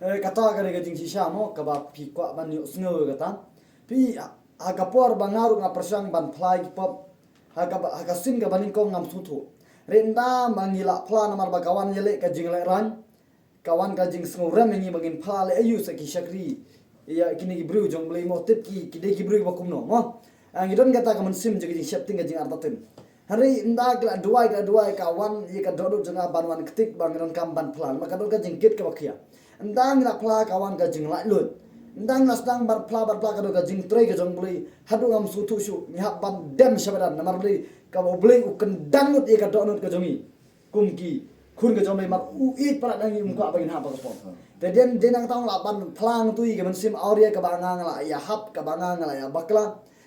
Eh, kata ka dei ka jingshisha mo, kaba phi kwah ban ïohsngew kata. Phi, ha, ha ka por ba nga ruh nga pyrshang ban phla ïa ki pop, ha kaba, ha ka sien kaba nyngkong ngam sngewthuh. Hynrei ynda ma ngi la phla namar ba ka wan ïaleh ka jinglehraiñ, ka wan ka jingsngewrem ïa ngi ba ngin phla leh aïu sa ki shakri ïa kine ki briew jong U Blei mo, tip ki, ki dei ki briew ba kumno mo. Ah, ngi don kata ka mynsiem jong ka jingsheptieng, ka jingartatien. Hynrei ynda ki la duwai, ki la duwai, ka wan ïa ka dohnud jong nga ban wan ktik ba ngi donkam ban phla. Namar ka don ka jingkit kaba khia. Ynda ngi la phla ka wan ka jinglaitluid. Ynda ngi la sdang ban phla, ban phla ka don ka jingtrei ka jong U Blei. Haduh ngam sngewthuh shuh, ngi hap ban dem sha madan. Namar U Blei, kaba U Blei u kyndang lut ïa ka dohnud ka jong ngi. Kum ki, khun ka jong u Blei, mar u ïeit palat na ngi, um kwah ba ngin hap ha ka pop. Te dei, dei na kata nga lah ban phla hangto ïa ka mynsiem awria kaba nga, nga lah ïahap, kaba nga, nga lah ïabakla,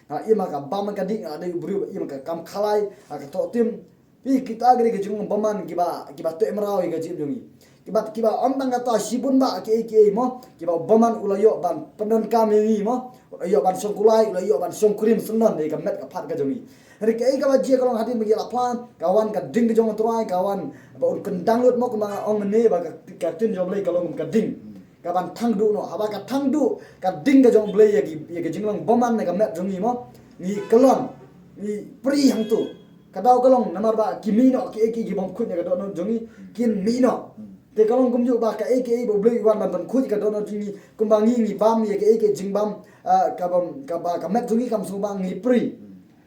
nga lah im ha ka bam ka dih, nga lah dei u briew ba im ha ka kam khalai, ha ka tohtim. Phi, kita ki dei ka jinglong bymman kiba, kiba teh mraw ïa ka jingim jong ngi. Kiba, kiba ym tang kata, shibun bah kiei kiei mo, kiba u bymman u la ïoh ban pyndonkam ïa ngi mo, u la ïoh ban shong kulai, u la ïoh ban shong kurim syndon ïa ka met ka phad ka jong ngi. Hynrei kaei kaba jia ka long, hadien ba ngi la phla, ka wan ka ding ka jong U Trai, ka wan ba un kyndang lut mo, kumba nga ong mynne ba ka, ka ktien jong U Blei ka long kum ka ding. Ka ban thang duh noh, haba ka thang duh ka ding ka jong U Blei ïa ki, ïa ka jinglong bymman na ka met jong ngi mo, ngi kyllon, ngi prie hangto. Ka daw ka long namar ba ki mih noh kiei kiei ki bym khuid na ka dohnud jong ngi, kin mih noh. Te ka long kumjuh ba kaei kaei ba U Blei u wan ban pynkhuid ka dohnud jong ngi, kumba ngi, ngi bam ïa kaei kaei jingbam, ah, ka bam, kaba ka met jong ngi kam sngewbang, ngi prie.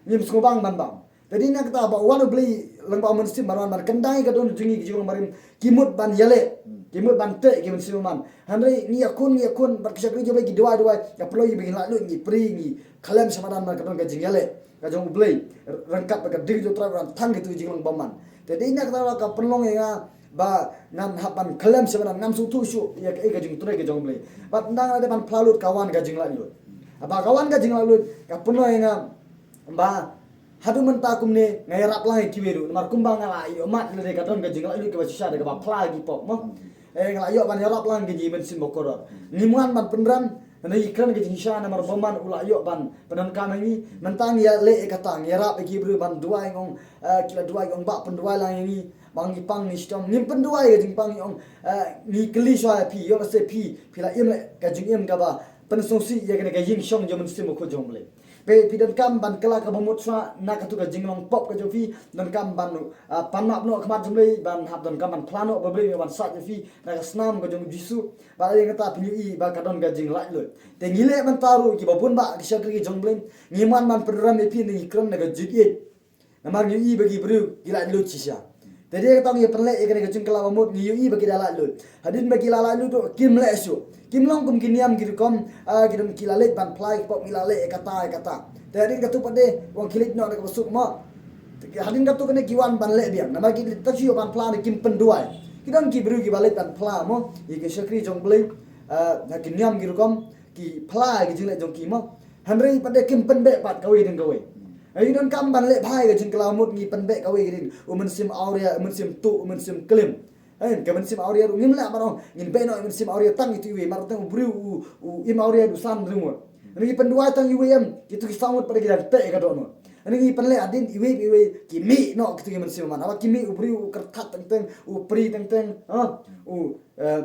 Ngim sngewbang ban bam. Te dei na kata ba u wan U Blei lyngba u Mynsiem ban wan ban kyndang ïa ka dohnud jong ngi, ki jinglong barim ki mut ban ïaleh, ki mut ban teh ki mynsiem bymman. Hynrei ngi ïakhun, ngi ïakhun bad ki shakri jong U Blei, ki duwai, duwai, ka pynlong ïa ba ngin laitluid, ngi prie, ngi khlem shah madan ban ka don ka jingïaleh ka jong U Blei ryngkat bad ka ding jong U Trai ban thang kito ki jinglong bymman. Te dei na kata ka pynlong ïa nga ba ngan hap ban khlem shah madan, ngam sngewthuh shuh ïa kaei ka jingtrei ka jong U Blei. Bad ynda nga la dep ban phla lut, ka wan ka jinglaitluid. Haba ka wan ka jinglaitluid, ka pynlong ïa nga ba haduh mynta kumne nga ïarap lang ïa kiwei ruh, namar kumba nga la ïohmad lade ka don ka jinglaitluid kaba shisha da kaba phla ïa ki pop mo. Eh, nga la ïoh ban ïarap lang ïa ki mynsiem bakordor. Ngim wan ban pynrem na ki kren ka jingshisha namar bymman u la ïoh ban pyndonkam ïa ngi. Mynta ngi ïaleh ïa kata, ngi ïarap ïa ki briew ban duwai, ngi ong, eh, ki la duwai, ngi ong, Bah, pynduwai lang ïa ngi. Ba ngi pang ngi shitom, ngim pynduwai ka jingpang, ngi ong, eh, ngi kylli shuwa ïa phi, ïoh lehse phi, phi la im leh ka jingim kaba pynsngewsih ïa kane ka ïing shong jong u Mynsiem Bakhuid jong U Blei. Phi, phi donkam ban kylla kaba mut shuwa na kato ka jinglong pop ka jong phi, donkam ban, ah, pan map noh ha khmat jong U Blei, ban hap donkam ban phla noh ba U Blei un ïoh ban sait ïa phi na ka snam ka jong U Jisu. Bad ïa kata phin ïohi ba ka don ka jinglaitluid. Te ngi leh mynta ruh kiba bun bah ki shakri jong U Blei, ngim wan ban pynrem ïa phi, ngi kren na ka jingïeit. Namar ngi ïohi ba ki briew ki laitluid shisha. Te dei kata ngi pynleh ïa kane ka jingkylla ba mut, ngi ïohi ba ki da laitluid. Hadien ba ki la laitluid ruh kim leh shuh. Kim long kum ki niam ki rukom, ah, ki don ki la leit ban phla ïa ki pop, ngi la leh ïa kata ïa kata. Te hadien katto pat de, wan ki leit noh da kaba suk mo. Hadien katto kane ki wan ban leh biang. Namar ki leit tang shu ban phla ne kim pynduwai. Ki don ki briew kiba leit ban phla mo ïa ki shakri jong U Blei, ah, ha ki niam ki rukom, ki phla ïa ki jingleh jong ki mo. Hynrei pat de kim pynbeh pat kawei dang kawei. Ngi donkam ban leh bha ïa ka jingkylla ba mut, ngi pynbeh kawei ka ding. U mynsiem awria, u mynsiem tuh, u mynsiem klim. Hynrei ka mynsiem awria ruh ngim lah ban ong ngin beh noh ïa u mynsiem awria tang ïa uto uwei, mar tang u briew u, u im awria u san ringwot. Hynrei ngi pynduwai tang ïa uwei em, kito ki saw ngut pat de ki dang teh ïa ka dohnud. Hynrei ngi pynleh hadien iwei pa iwei ki mih noh kito ki mynsiem bymman. Haba ki mih, u briew u kyrthat teng teng, u prie teng teng, ha? U, eh,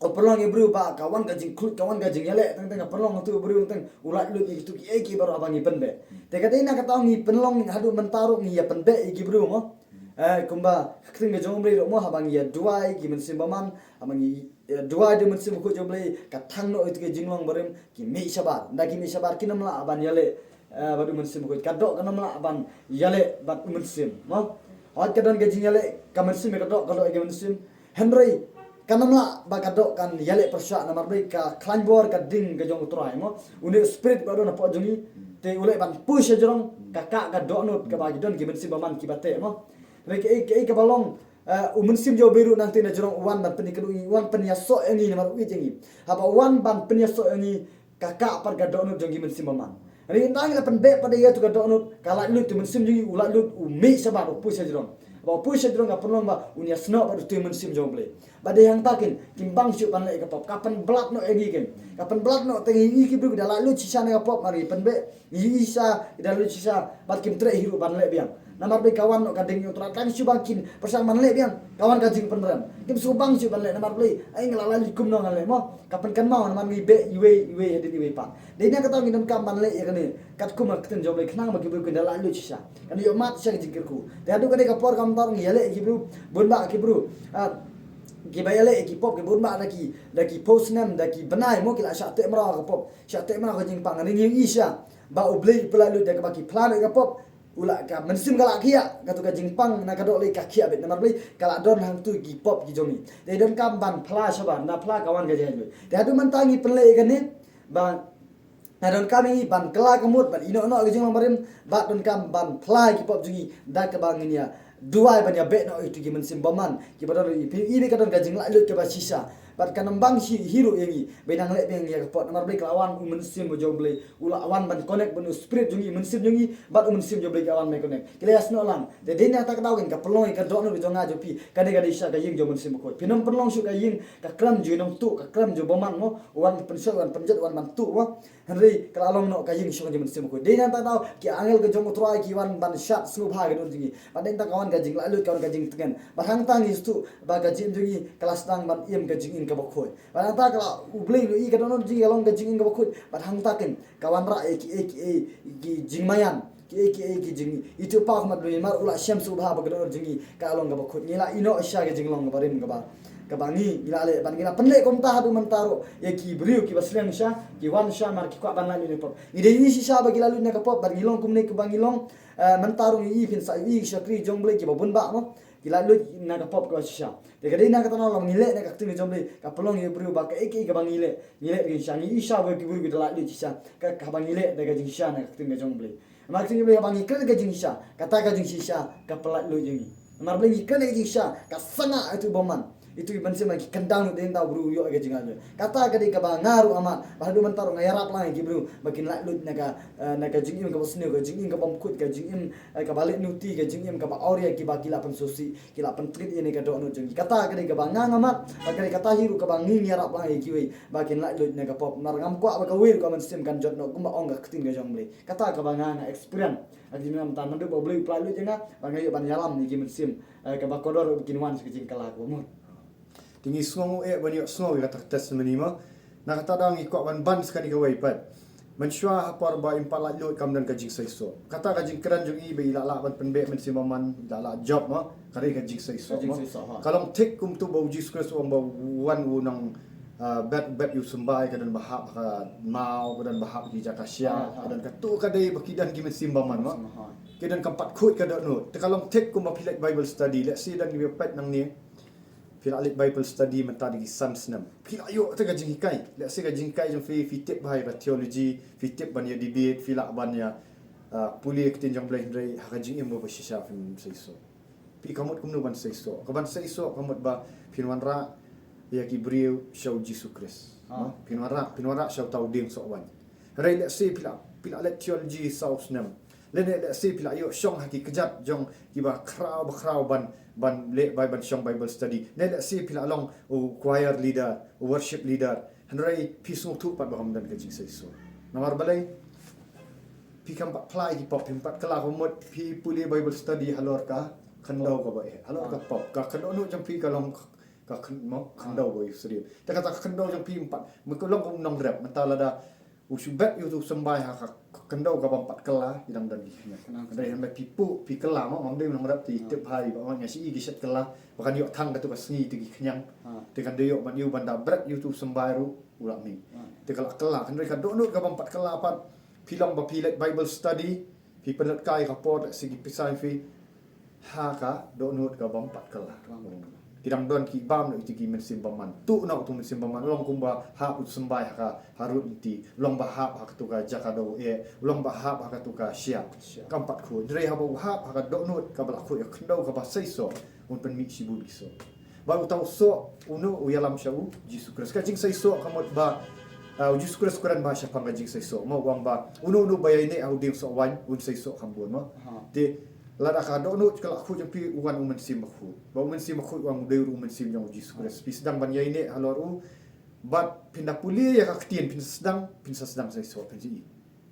u pynlong ïa u briew ba ka wan ka jingkhluit, ka wan ka jingïaleh teng teng, ka pynlong ïa u briew teng teng, u laitluid ïa kito kiei kiei baroh haba ngi pynbeh. Te ka dei na kata ngi pynlong haduh mynta ruh ngi ïa pynbeh ïa ki briew mo. Eh, kumba ka ktien ka jong U Blei ruh mo, haba ngi ïa duwai ki mynsiem bymman, haba ngi ïa duwai da u Mynsiem Bakhuid jong U Blei, ka thang noh ïa kito ki jinglong barim, ki mih shabar. Ynda ki mih shabar kin ym lah ban ïaleh, eh, bad u Mynsiem Bakhuid. Ka doh kan ym lah ban ïaleh bad u mynsiem mo. Hooid ka don ka jingïaleh ka mynsiem ïa ka doh, ka doh ïa ka mynsiem. Hynrei kan ym lah ba ka doh kan ïaleh pyrshah, namar U Blei ka khlaiñ bor ka ding ka jong U Trai mo. Une u Spirit ba don hapoh jong ngi, te u leh ban push hajrong ka kah ka dohnud kaba ki don ki mynsiem bymman kiba teh mo. Hynrei kaei kaei kaba long, eh, u Mynsiem jong U Blei ruh nangta na jrong u wan ban pynïakynduh ïa ngi, u wan pynïasoh ïa ngi namar u ïeit ïa ngi. Haba u wan ban pynïasoh ïa ngi, ka kah pat ka dohnud jong ki mynsiem bymman. Hynrei ynda ngi la pynbeh pat de ïa kato ka dohnud, ka laitluid, u mynsiem jong ngi u laitluid, u mih shabar, u push hajrong. Haba u push hajrong ka pynlong ba un ïasnoh bad uto u Mynsiem jong U Blei. Bad dei hangta kin, kim bang shuh ban leh ïa ka pop. Ka pynblad noh ïa ngi kin. Ka pynblad noh, te ngi ïohi ki briew ki da laitluid shisha na ka pop, mar ngi pynbeh. Ngi ïohi shisha ki da laitluid shisha, bad kim treh hi ruh ban leh biang. Namar U Blei ka wan noh ka ding jong U Trai, tang shu ba kin pyrshang ban leh biang, ka wan ka jingpynrem. Kim shu bang shuh ban leh, namar U Blei, ai nga la laitluid kumno ngan leh mo. Ka pynkynmaw namar ngi beh iwei iwei hadien iwei pat. Dei na kata ngi donkam ban leh ïa kane katkum ka ktien jong U Blei, khnang ba ki briew kin da laitluid shisha, kan ïohmad shisha ka jingkyrkhu. Te haduh kane ka por ka mynta ngi ïaleh ïa ki briew, bun bah ki briew, ah, kiba ïaleh ïa ki pop, ki bun bah da ki, da ki phew snem, da ki bnai mo, ki la shah teh mraw ka pop, shah teh mraw ka jingpang. Ngi ïohi shisha ba U Blei u pyllait lut da kaba ki phla noh ïa ka pop, u la, ka mynsiem ka la khiah, kato ka jingpang na ka dohlieh ka khiah beit, namar U Blei ka la don hangto ki pop ki jong ngi. Te donkam ban phla shabar, ynda phla ka wan ka jinglaitluid. Te haduh mynta ngi pynleh ïa kane, ba nga donkam ïa ngi ban kylla ka mut, ban ïehnoh noh ïa ka jinglong barim, bad donkam ban phla ïa ki pop jong ngi da kaba ngin ïa, duwai ban ïabeh noh ïa kito ki mynsiem bymman kiba don ha ngi. Phi i ba ka don ka jinglaitluid kaba shisha. Bad kan ym bang hi hi ruh ïa ngi ba nang leh biang ïa ka pop. Namar Blei ka la wan, u Mynsiem u jong Blei u la wan ban connect bad u spirit jong ngi, mynsiem jong ngi bad u Mynsiem jong Blei ka wan ban connect. Ki la ïasnoh lang. Te dei na kata ka daw kan ka pynlong ïa ka dohnud jong nga jong phi. Ka dei ka dei sha ka ïing jong u Mynsiem Bakhuid. Phin ym pynlong shuh ka ïing ka krem jong u nongtuh, ka krem jong u bymman mo. U wan pynshoi, u wan pynjot, u wan ban tuh mo. Hynrei ka la long noh ka ïing shong jong u Mynsiem Bakhuid. Dei na kata ka daw ki angel ka jong u Trai ki wan ban shad sngewbha ïa ka dohnud jong ngi. Bad dei na kata ka wan ka jinglaitluid, ka wan ka jingtngen. Bad hangta ngi sngewthuh ba ka jingim jong ngi ka la sdang ban im ka jingim kaba khuid. Bad hangta ka la, u Blei u i ka dohnud jong ngi ka long ka jingim kaba khuid. Bad hangta kan ka wanrah ïa kiei kiei ki jingmaïan, kiei kiei ki jing, i tu pa khmat Blei mar u la shem sngewbha ba ka dohnud jong ngi ka long kaba khuid. Ngi la ïehnoh sha ka jinglong kaba rim kaba, kaba ngi, ngi la leh bad ngi la pynleh kumta haduh mynta ruh ïa ki briew kiba sliang sha, ki wan sha mar ki kwah ban laitluid na ka pop. Ngi dei ngi shisha ba ki laitluid na ka pop bad ngi long kumne kaba ngi long. Eh, mynta ruh ngi i phin sa i ki shakri jong Blei kiba bun bah mo. Ki laitluid na ka pop kaba shisha. Te ka dei na kata ka daw lada ngi leh na ka ktien ka jong Blei, ka pynlong ïa u briew ba kaei kaei kaba ngi leh, ngi leh da ka jingshisha. Ngi i sha ba ki briew ki da laitluid shisha ka, kaba ngi leh da ka jingshisha na ka ktien ka jong Blei. Namar ka ktien ka jong Blei, haba ngi kren da ka jingshisha, kata ka jingshisha ka pynlaitluid ïa ngi. Namar Blei, ngi kren da ka jingshisha, ka sangeh ïa uto u bymman. Ïa uto u Mynsiem, ngi kyndang lut dei na u briew u ïoh ïa ka jinglaitluid. Kata ka dei kaba nga ruh amat, ba haduh mynta ruh nga ïarap lang ïa ki briew ba kin laitluid na ka, eh, na ka jingim kaba sniew, ka jingim kaba khuid, ka jingim, eh, kaba leh nuti, ka jingim kaba awria kiba ki la pynsngewsih, ki la pyntreat ïa kane ka dohnud jong ngi. Kata ka dei kaba nga nga mat, ba ka dei kata hi ruh kaba ngi ngi ïarap lang ïa kiwei ba kin laitluid na ka pop. Namar ngam kwah ba kawei ruh ka mynsiem kan jot noh kumba ong ka ktien ka jong Blei. Kata kaba nga nga experience. Ka jingmyntoi naduh ba U Blei u pyllait lut ïa nga, ba nga ïoh ban ïalam ïa ki mynsiem, eh, kaba kordor ba kin wan sha ka jingkylla kaba mut. Te ngi sngew eh ban ïohsngew ïa kata ka testimony mo. Na kata daw ngi kwah ban ban sa kane kawei pat. Mynshuwa ha por ba im pat laitluid kam don ka jingseisoh. Kata ka jingkren jong i ba i la lah ban pynbeit mynsiem bymman, i la lah jop mo. Ka dei ka jingseisoh mo. Ka long thik kumto ba U Jisu Khrist u ong ba wan u nong, ah, bet, bet ïa u symbai, ka don ba hap ha ka maw, ka don ba hap ha ki jaka shyiap, ka don kato ka dei ba ki don ki mynsiem bymman mo. Ki don kam pat khuid ka dohnud. Te ka long thik kumba phi leit Bible study, lehse don kiba peit nangne. Phi la leit Bible study mynta da ki san snem. Phi la ïoh te ka jinghikai. Lehse ka jinghikai jong phi, phi tip bha ïa ka theology, phi tip ban ïa debate, phi lah ban ïa, ah, pule ktien jong Blei, hynrei ha ka jingim ba shisha phim seisoh. Phi ka mut kumno ban seisoh? Ka ban seisoh ka mut ba phin wanrah ïa ki briew sha U Jisu Khrist. Phin wanrah, phin wanrah sha uta u dieng soh waiñ. Hynrei lehse phi la, phi la leit theology saw snem. Lane lehse phi la ïoh shong ha ki kjat jong kiba khraw ba khraw ban, ban leh bai ban shong Bible study. Ne lehse phi la long u choir leader, u worship leader. Hynrei phi sngewthuh pat ba kam don ka jingseisoh. Namar balei? Phi kam pat phla ïa ki pop, phim pat kylla, ka mut phi pule Bible study halor ka khyndew kaba eh, halor ka pop. Ka khyndew jong phi ka long ka khyn-, mo, khyndew ba ïa u syriem. Te kata ka khyndew jong phi em pat, mo, ka long kum nongrep, mynta lada u shu bet ïa uto u symbai ha ka khyndew ka bym pat kylla, i dang don ki khñiang. Hynrei hynrei phi pu, phi kylla mo, ngam dei nongrep te i tip bha i ba, nga shi i ki shet kylla ba kan ïoh thang kato ka sngi te ki khñiang. Te kan dei ïoh ban ïoh ban da bret ïa uto u symbai ruh u la mih. Te ka la kylla, hynrei ka dohnud ka bym pat kylla pat, phi long ba phi leit Bible study, phi pynlut kai ka por, lehse ki pisa phi ha ka dohnud ka bym pat kylla. Ki dang don ki bam noh ïa ki mynsiem bymman. Tuh noh uto u mynsiem bymman. Long kumba hap u symbai ha ka harud lynti. Long ba hap ha kato ka jaka doh eh. Long ba hap ha kato ka shyiap. Kam pat khuid. Hynrei haba u hap ha ka dohnud kaba la khuid, ka khyndew kaba seisoh, un pynmih shibun ki soh. Ba uta u soh, uno u ïalam sha U Jisu Khrist. Ka jingseisoh ka mut ba, ah, U Jisu Khrist u kren bha shaphang ka jingseisoh. Mo, u ong ba uno uno ba ïaineh ha u dieng soh waiñ un seisoh kham bun mo. Te lada ka dohnud ka la khuid jong phi, u wan u Mynsiem Bakhuid. Ba u Mynsiem Bakhuid u wan u dei ruh u mynsiem jong U Jisu Khrist. Phi sdang ban ïaineh halor u. Bad phin da pule ïa ka ktien, phin sdang, phin sa sdang seisoh, phin sa i.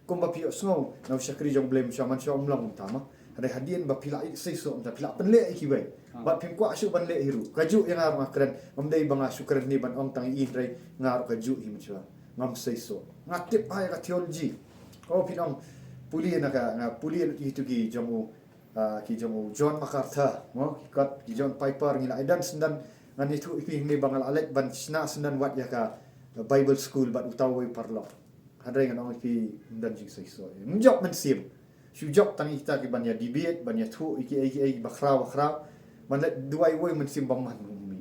Kumba phi ïohsngew na u shakri jong Blei, mynshuwa, mynshuwa um long kumta mo. Hynrei hadien ba phi la ïoh seisoh mynta, phi la pynleh ïa kiwei. Bad phim kwah shuh ban leh hi ruh. Kajuh ïa nga ruh nga kren, ngam dei ba nga shu kren ne ban ong tang ïa i, hynrei nga ruh kajuh hi mynshuwa. Ngam seisoh. Nga tip bha ïa ka theology. Oh, phin ong pule na ka, nga pule lut ïa kito ki jong u, ah, ki jong u John MacArthur, mo, ki kot ki John Piper, ngi la ïadon syndon, ngan ïathuh ïa phi ne ba nga la leit ban shna syndon wat ïa ka Bible School bad uta uwei u paralok. Hynrei ngan ong ïa phi, ym don jingseisoh. Ym jop mynsiem. Shu jop tang ïa kita ki ban ïa debate, ban ïathuh ïa kiei kiei ba khraw ba khraw. Ban leit duwai uwei u mynsiem bymman.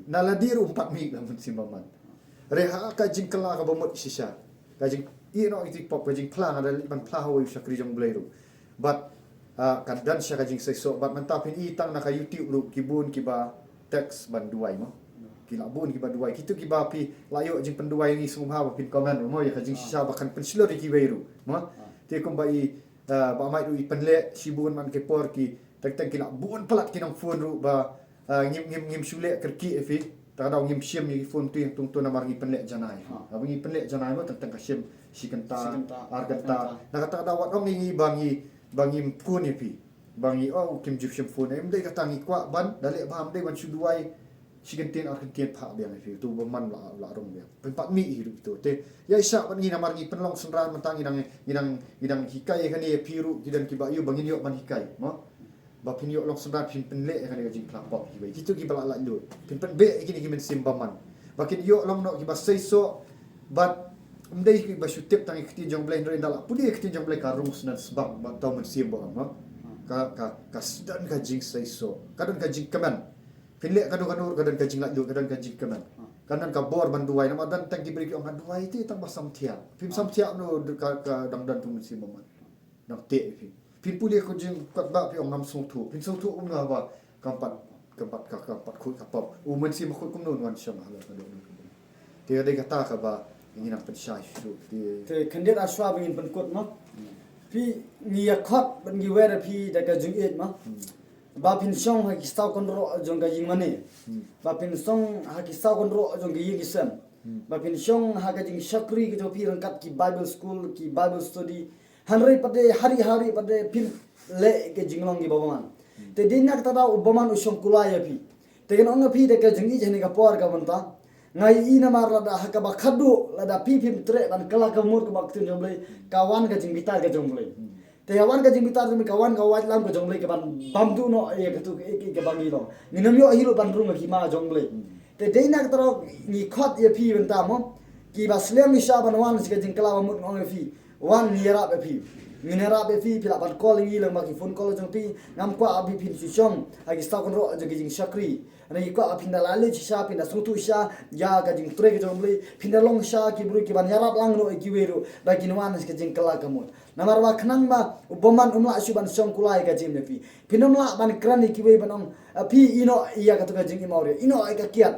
Na lade ruh um pat mih ka mynsiem bymman. Hynrei ha ka jingkylla kaba mut shisha, ka jingïehnoh ïa ki pop, ka jingphla, nga da leit ban phla ha uwei u shakri jong Blei ruh. Bad Ah, ka don sha ka jingseisoh, bad mynta phin i tang na ka YouTube ruh ki bun kiba text ban duwai mo. Ki la bun kiba duwai. Kito kiba phi la ïoh jingpynduwai, ngi sngewbha ba phin comment mo ïa ka jingshisha ba kan pynshlur ïa kiwei ruh mo. Te kumba i, ah, Bah Mike ruh i pynleh shibun man ki por ki teng teng ki la bun palat ki nang phone ruh ba, ah, ngim, ngim, ngim shu leh kyrkieh ïa phi. Te ka daw ngim shim ïa ki phone tu ïa tu tu namar ngi pynleh janai. Haba ngi pynleh janai mo teng teng ka shim shi kynta, ar kynta. Na kata ka daw wat ong ïa ngi ba ngi, ba ngim phone ïa phi. Ba ngi, oh, kim ju shim phone. Em dei kata ngi kwah ban da leh ba em dei ban shu duwai shi kyntien ar kyntien phah biang ïa phi. Tu ba man la, la rung biang. Pynpat mih hi ruh tu. Te ïa i shah ban ngi namar ngi pynlong synran mynta ngi dang, ngi dang, ngi dang hikai ïa kane ïa phi ruh ki don kiba ïoh ba ngin ïoh ban hikai mo. Ba phin ïoh long synran phin pynleh ïa kane ka jingphla pop kiwei. Kito kiba la laitluid phin pynbeh ïa kine ki mynsiem bymman ba kin ïoh long noh kiba seisoh. Bad ym dei kiba shu tip tang ïa ka ktien jong U Blei hynrei ynda la pule ïa ka ktien jong U Blei ka rung snem sbak bad tau mynsiem ba ong mo. Ka, ka, ka don ka jingseisoh, ka don ka jingkmen. Phin leh kano kano ka don ka jinglaitluid, ka don ka jingkmen. Ka don ka bor ban duwai namar don tang ki briew ki ong ha duwai te tang ba samthiah. Phim samthiah no ka, ka dang don tu mynsiem bymman. Nang teh ïa phi. Phin pule ka jingkatba phi ong ngam sngewthuh. Phin sngewthuh kumno haba kam pat, kam pat ka, kam pat khuid ka pop. U Mynsiem Bakhuid kumno un wan shong halor ka dohnud. Te ka dei kata kaba ngi nang pynshai shuh. Te khyndiat ha shuwa ba ngin pynkut mo. Phi ngi ïa khot bad ngi wer ïa phi da ka jingïeit mo. Ba phin shong ha ki saw kynroh jong ka ïing mane. Ba phin shong ha ki saw kynroh jong ka ïing ki sem. Ba phin shong ha ka jingshakri ka jong phi ryngkat ki Bible school, ki Bible study. Hynrei pat de hari hari pat de phin leh ka jinglong kiba bymman. Te dei na kata daw u bymman u shong kulai ïa phi. Te ngan ong ïa phi da ka jingïeit ha kane ka por ka mynta. Nga ïohi namar lada ha kaba khadduh lada phi phim treh ban kylla ka mut kaba ktien jong U Blei ka wan ka jingbitar ka jong U Blei. Te ha wan ka jingbitar jong U Blei ka wan ka waitlam ka jong U Blei ka ban bam duh noh ïa katu ka, ka, ka, kaba ngi long. Ngin ym ïoh hi ruh ban rung ha ki ma jong U Blei. Te dei na kata daw ngi khot ïa phi bynta mo. Kiba sliang shisha ban wan sha ka jingkylla ba mut nga ong ïa phi. Wan ngi ïarap ïa phi. Ngin ïarap ïa phi, phi lah ban call ïa ngi lyngba ki phone call jong phi. Ngam kwah ba phin shu shong ha ki saw kynroh jong ki jingshakri. Ngi kwah phin da laitluid shisha, phin da sngewthuh shisha ïa ka jingtrei ka jong U Blei. Phin da long shisha ki briew kiban ïarap lang noh ïa kiwei ruh ba kin wan sha ka jingkylla ka mut. Namar ba khnang ba u bymman um lah shuh ban shong kulai ïa ka jingim jong phi. Phin ym lah ban kren ïa kiwei ban ong, ah, phi ïehnoh ïa katu ka jingim awria, ïehnoh ïa ka kiad,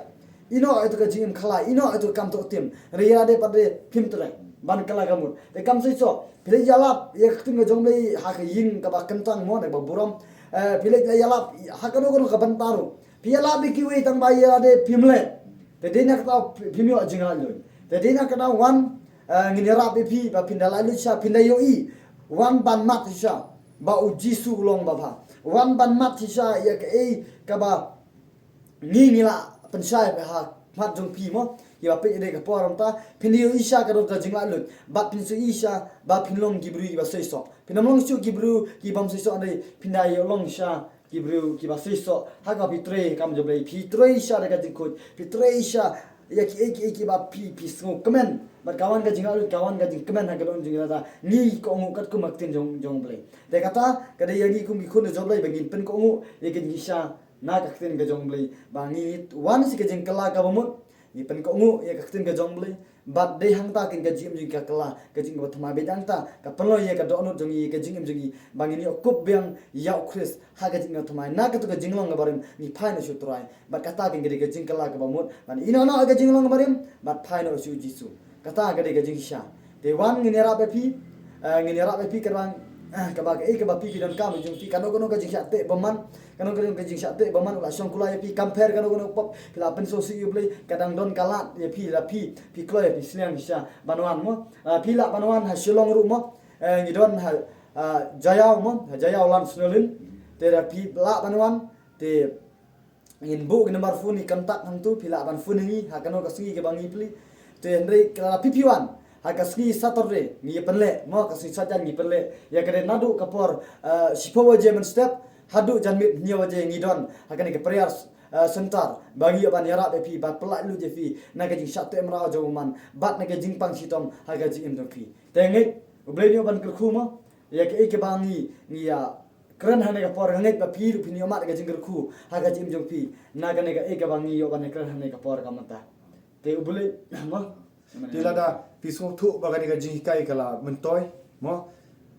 ïehnoh ïa katu ka jingim khlaiñ, ïehnoh ïa katu ka kam thoh tim. Hynrei ïa lade pat de phim treh ban kylla ka mut. Te kam seisoh phi leit ïalap ïa ka ktien ka jong U Blei ha ka ïing kaba kyntang mo ne kaba burom. Eh, phi leit ïalap ha kano kano ka bynta ruh. Phi ïalap ïa kiwei tang ba ïa lade phim leh. Te dei na kata phim ïoh jinglaitluid. Te dei na kata wan, eh, ngin ïarap ïa phi ba phin da laitluid shisha, phin da ïohi. Wan ban mad shisha ba U Jisu u long babha. Wan ban mad shisha ïa kaei kaba ngi ngi la pynshai ha khmat jong phi mo. Ïa ba phi ïa dei ka por mynta phin da ïohi shisha ka don ka jinglaitluid. Bad phin shu ïohi shisha ba phin long ki briew kiba seisoh. Phin ym long shuh ki briew kibym seisoh, hynrei phin da ïoh long shisha ki briew kiba seisoh ha kaba phi trei kam jong U Blei. Phi trei shisha da ka jingkhuid, phi trei shisha ïa kiei kiei kiba phi, phi sngewkmen. Bad ka wan ka jinglaitluid, ka wan ka jingkmen ha ka dohnud jong ngi lada ngi kohnguh katkum ka ktien jong, jong U Blei. Te kata ka dei ïa ngi kum ki khun jong U Blei ba ngin pynkohnguh ïa ka jingshisha na ka ktien ka jong U Blei ba ngi wan sha ka jingkylla kaba mut. Ngi pynkohnguh ïa ka ktien ka jong U Blei. Bad dei hangta kin ka jingim jong ngi ka kylla, ka jingim kaba thymmai, bad hangta ka pynlong ïa ka dohnud jong ngi, ka jingim jong ngi ba ngin ïoh kup biang ïa U Khrist ha ka jingim kaba thymmai. Na katu ka jinglong kaba rim ngi phai noh sha U Trai. Bad kata kin ka dei ka jingkylla kaba mut ban ïehnoh noh ïa ka jinglong kaba rim bad phai noh sha U Jisu. Kata ka dei ka jingshisha. Te wan ngin ïarap ïa phi, eh, ngin ïarap ïa phi kaba, eh, kaba kaei kaba phi ki donkam jong phi, kano kano ka jingshah teh bymman, kano kano ka jingshah teh bymman u la shong kulai ïa phi, kam pher kano kano pop phi la pynsngewsih ïa U Blei, ka dang don ka lad ïa phi, la phi phi kloi ïa phi sliang shisha ban wan mo. Ah, phi lah ban wan ha Shillong ruh mo. Eh, ngi don ha, ah, Jaïaw mo, ha Jaïaw Lansonalane. Te lada phi lah ban wan te ngin buh ki number phone, ngi contact hangtu, phi lah ban phone ïa ngi ha kano ka sngi kaba ngi plie. Te hynrei lada phi phi wan ha ka sngi Saturday ngi pynleh mo, ka sngi Saitjaiñ ngi pynleh ïa ka dei naduh ka por, eh, shiphew baje mynstep haduh janmiet hynñiew baje ngi don ha kane ka prayer, eh, center ba ngi ïoh ban ïarap ïa phi, ban pyllait luid ïa phi na ka jingshah teh mraw jong u bymman bad na ka jingpang shitom ha ka jingim jong phi. Te ngeit U Blei un ïoh ban kyrkhu mo ïa kaei kaba ngi, ngi ïa kren ha kane ka por. Nga ngeit ba phi ruh phin ïoh mad ka jingkyrkhu ha ka jingim jong phi na kane kaei kaba ngi ïoh ban ïa kren ha kane ka por ka mynta. Te U Blei mo. Te lada phi sngewthuh ba kane ka jinghikai ka la myntoi mo,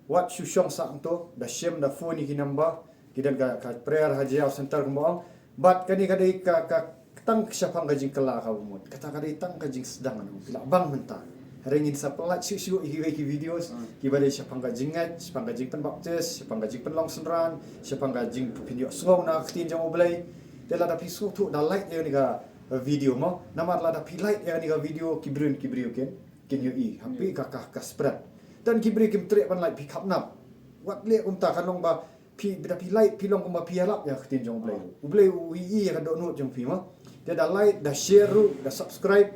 Wat shu shong sah hangto, da shim da phone ïa ki number, ki don ka, ka prayer ha Jaïaw Center kumba ong. Bad kane ka dei ka, ka tang shaphang ka jingkylla kaba mut. Kata ka dei tang ka jingsdang, ngan ong, phi lah bang mynta. Hynrei ngin sa pynlait shuh shuh ïa kiwei ki videos, kiba dei shaphang ka jingngeit, shaphang ka jingpynbaptis, shaphang ka jingpynlong synran, shaphang ka jingpynïohsngew na ka ktien jong U Blei. Te lada phi sngewthuh, da like ïa kane ka, eh, video mo. Namar lada phi like ïa kane ka video, ki briew ki briew kin, kin ïohi. Ha phi ka, ka, ka spread. Don ki briew kim treh ban like, phi khapnap. Wat leh kumta, kan long ba phi, da phi like, phi long kumba phi ïalap ïa ka ktien jong U Blei. U Blei u ïohi ïa ka dohnud jong phi mo. Te da like, da share ruh, da subscribe.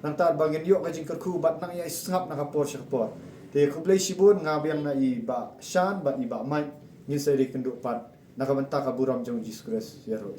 Nangta ba ngin ïoh ka jingkyrkhu bad nang ïa sngap na ka por sha ka por. Te khublei shibun, nga biang na i Bah Shan bad i Bah Mike, ngin sa ïakynduh pat na ka bynta ka burom jong Jisu Khrist. Ïaroh.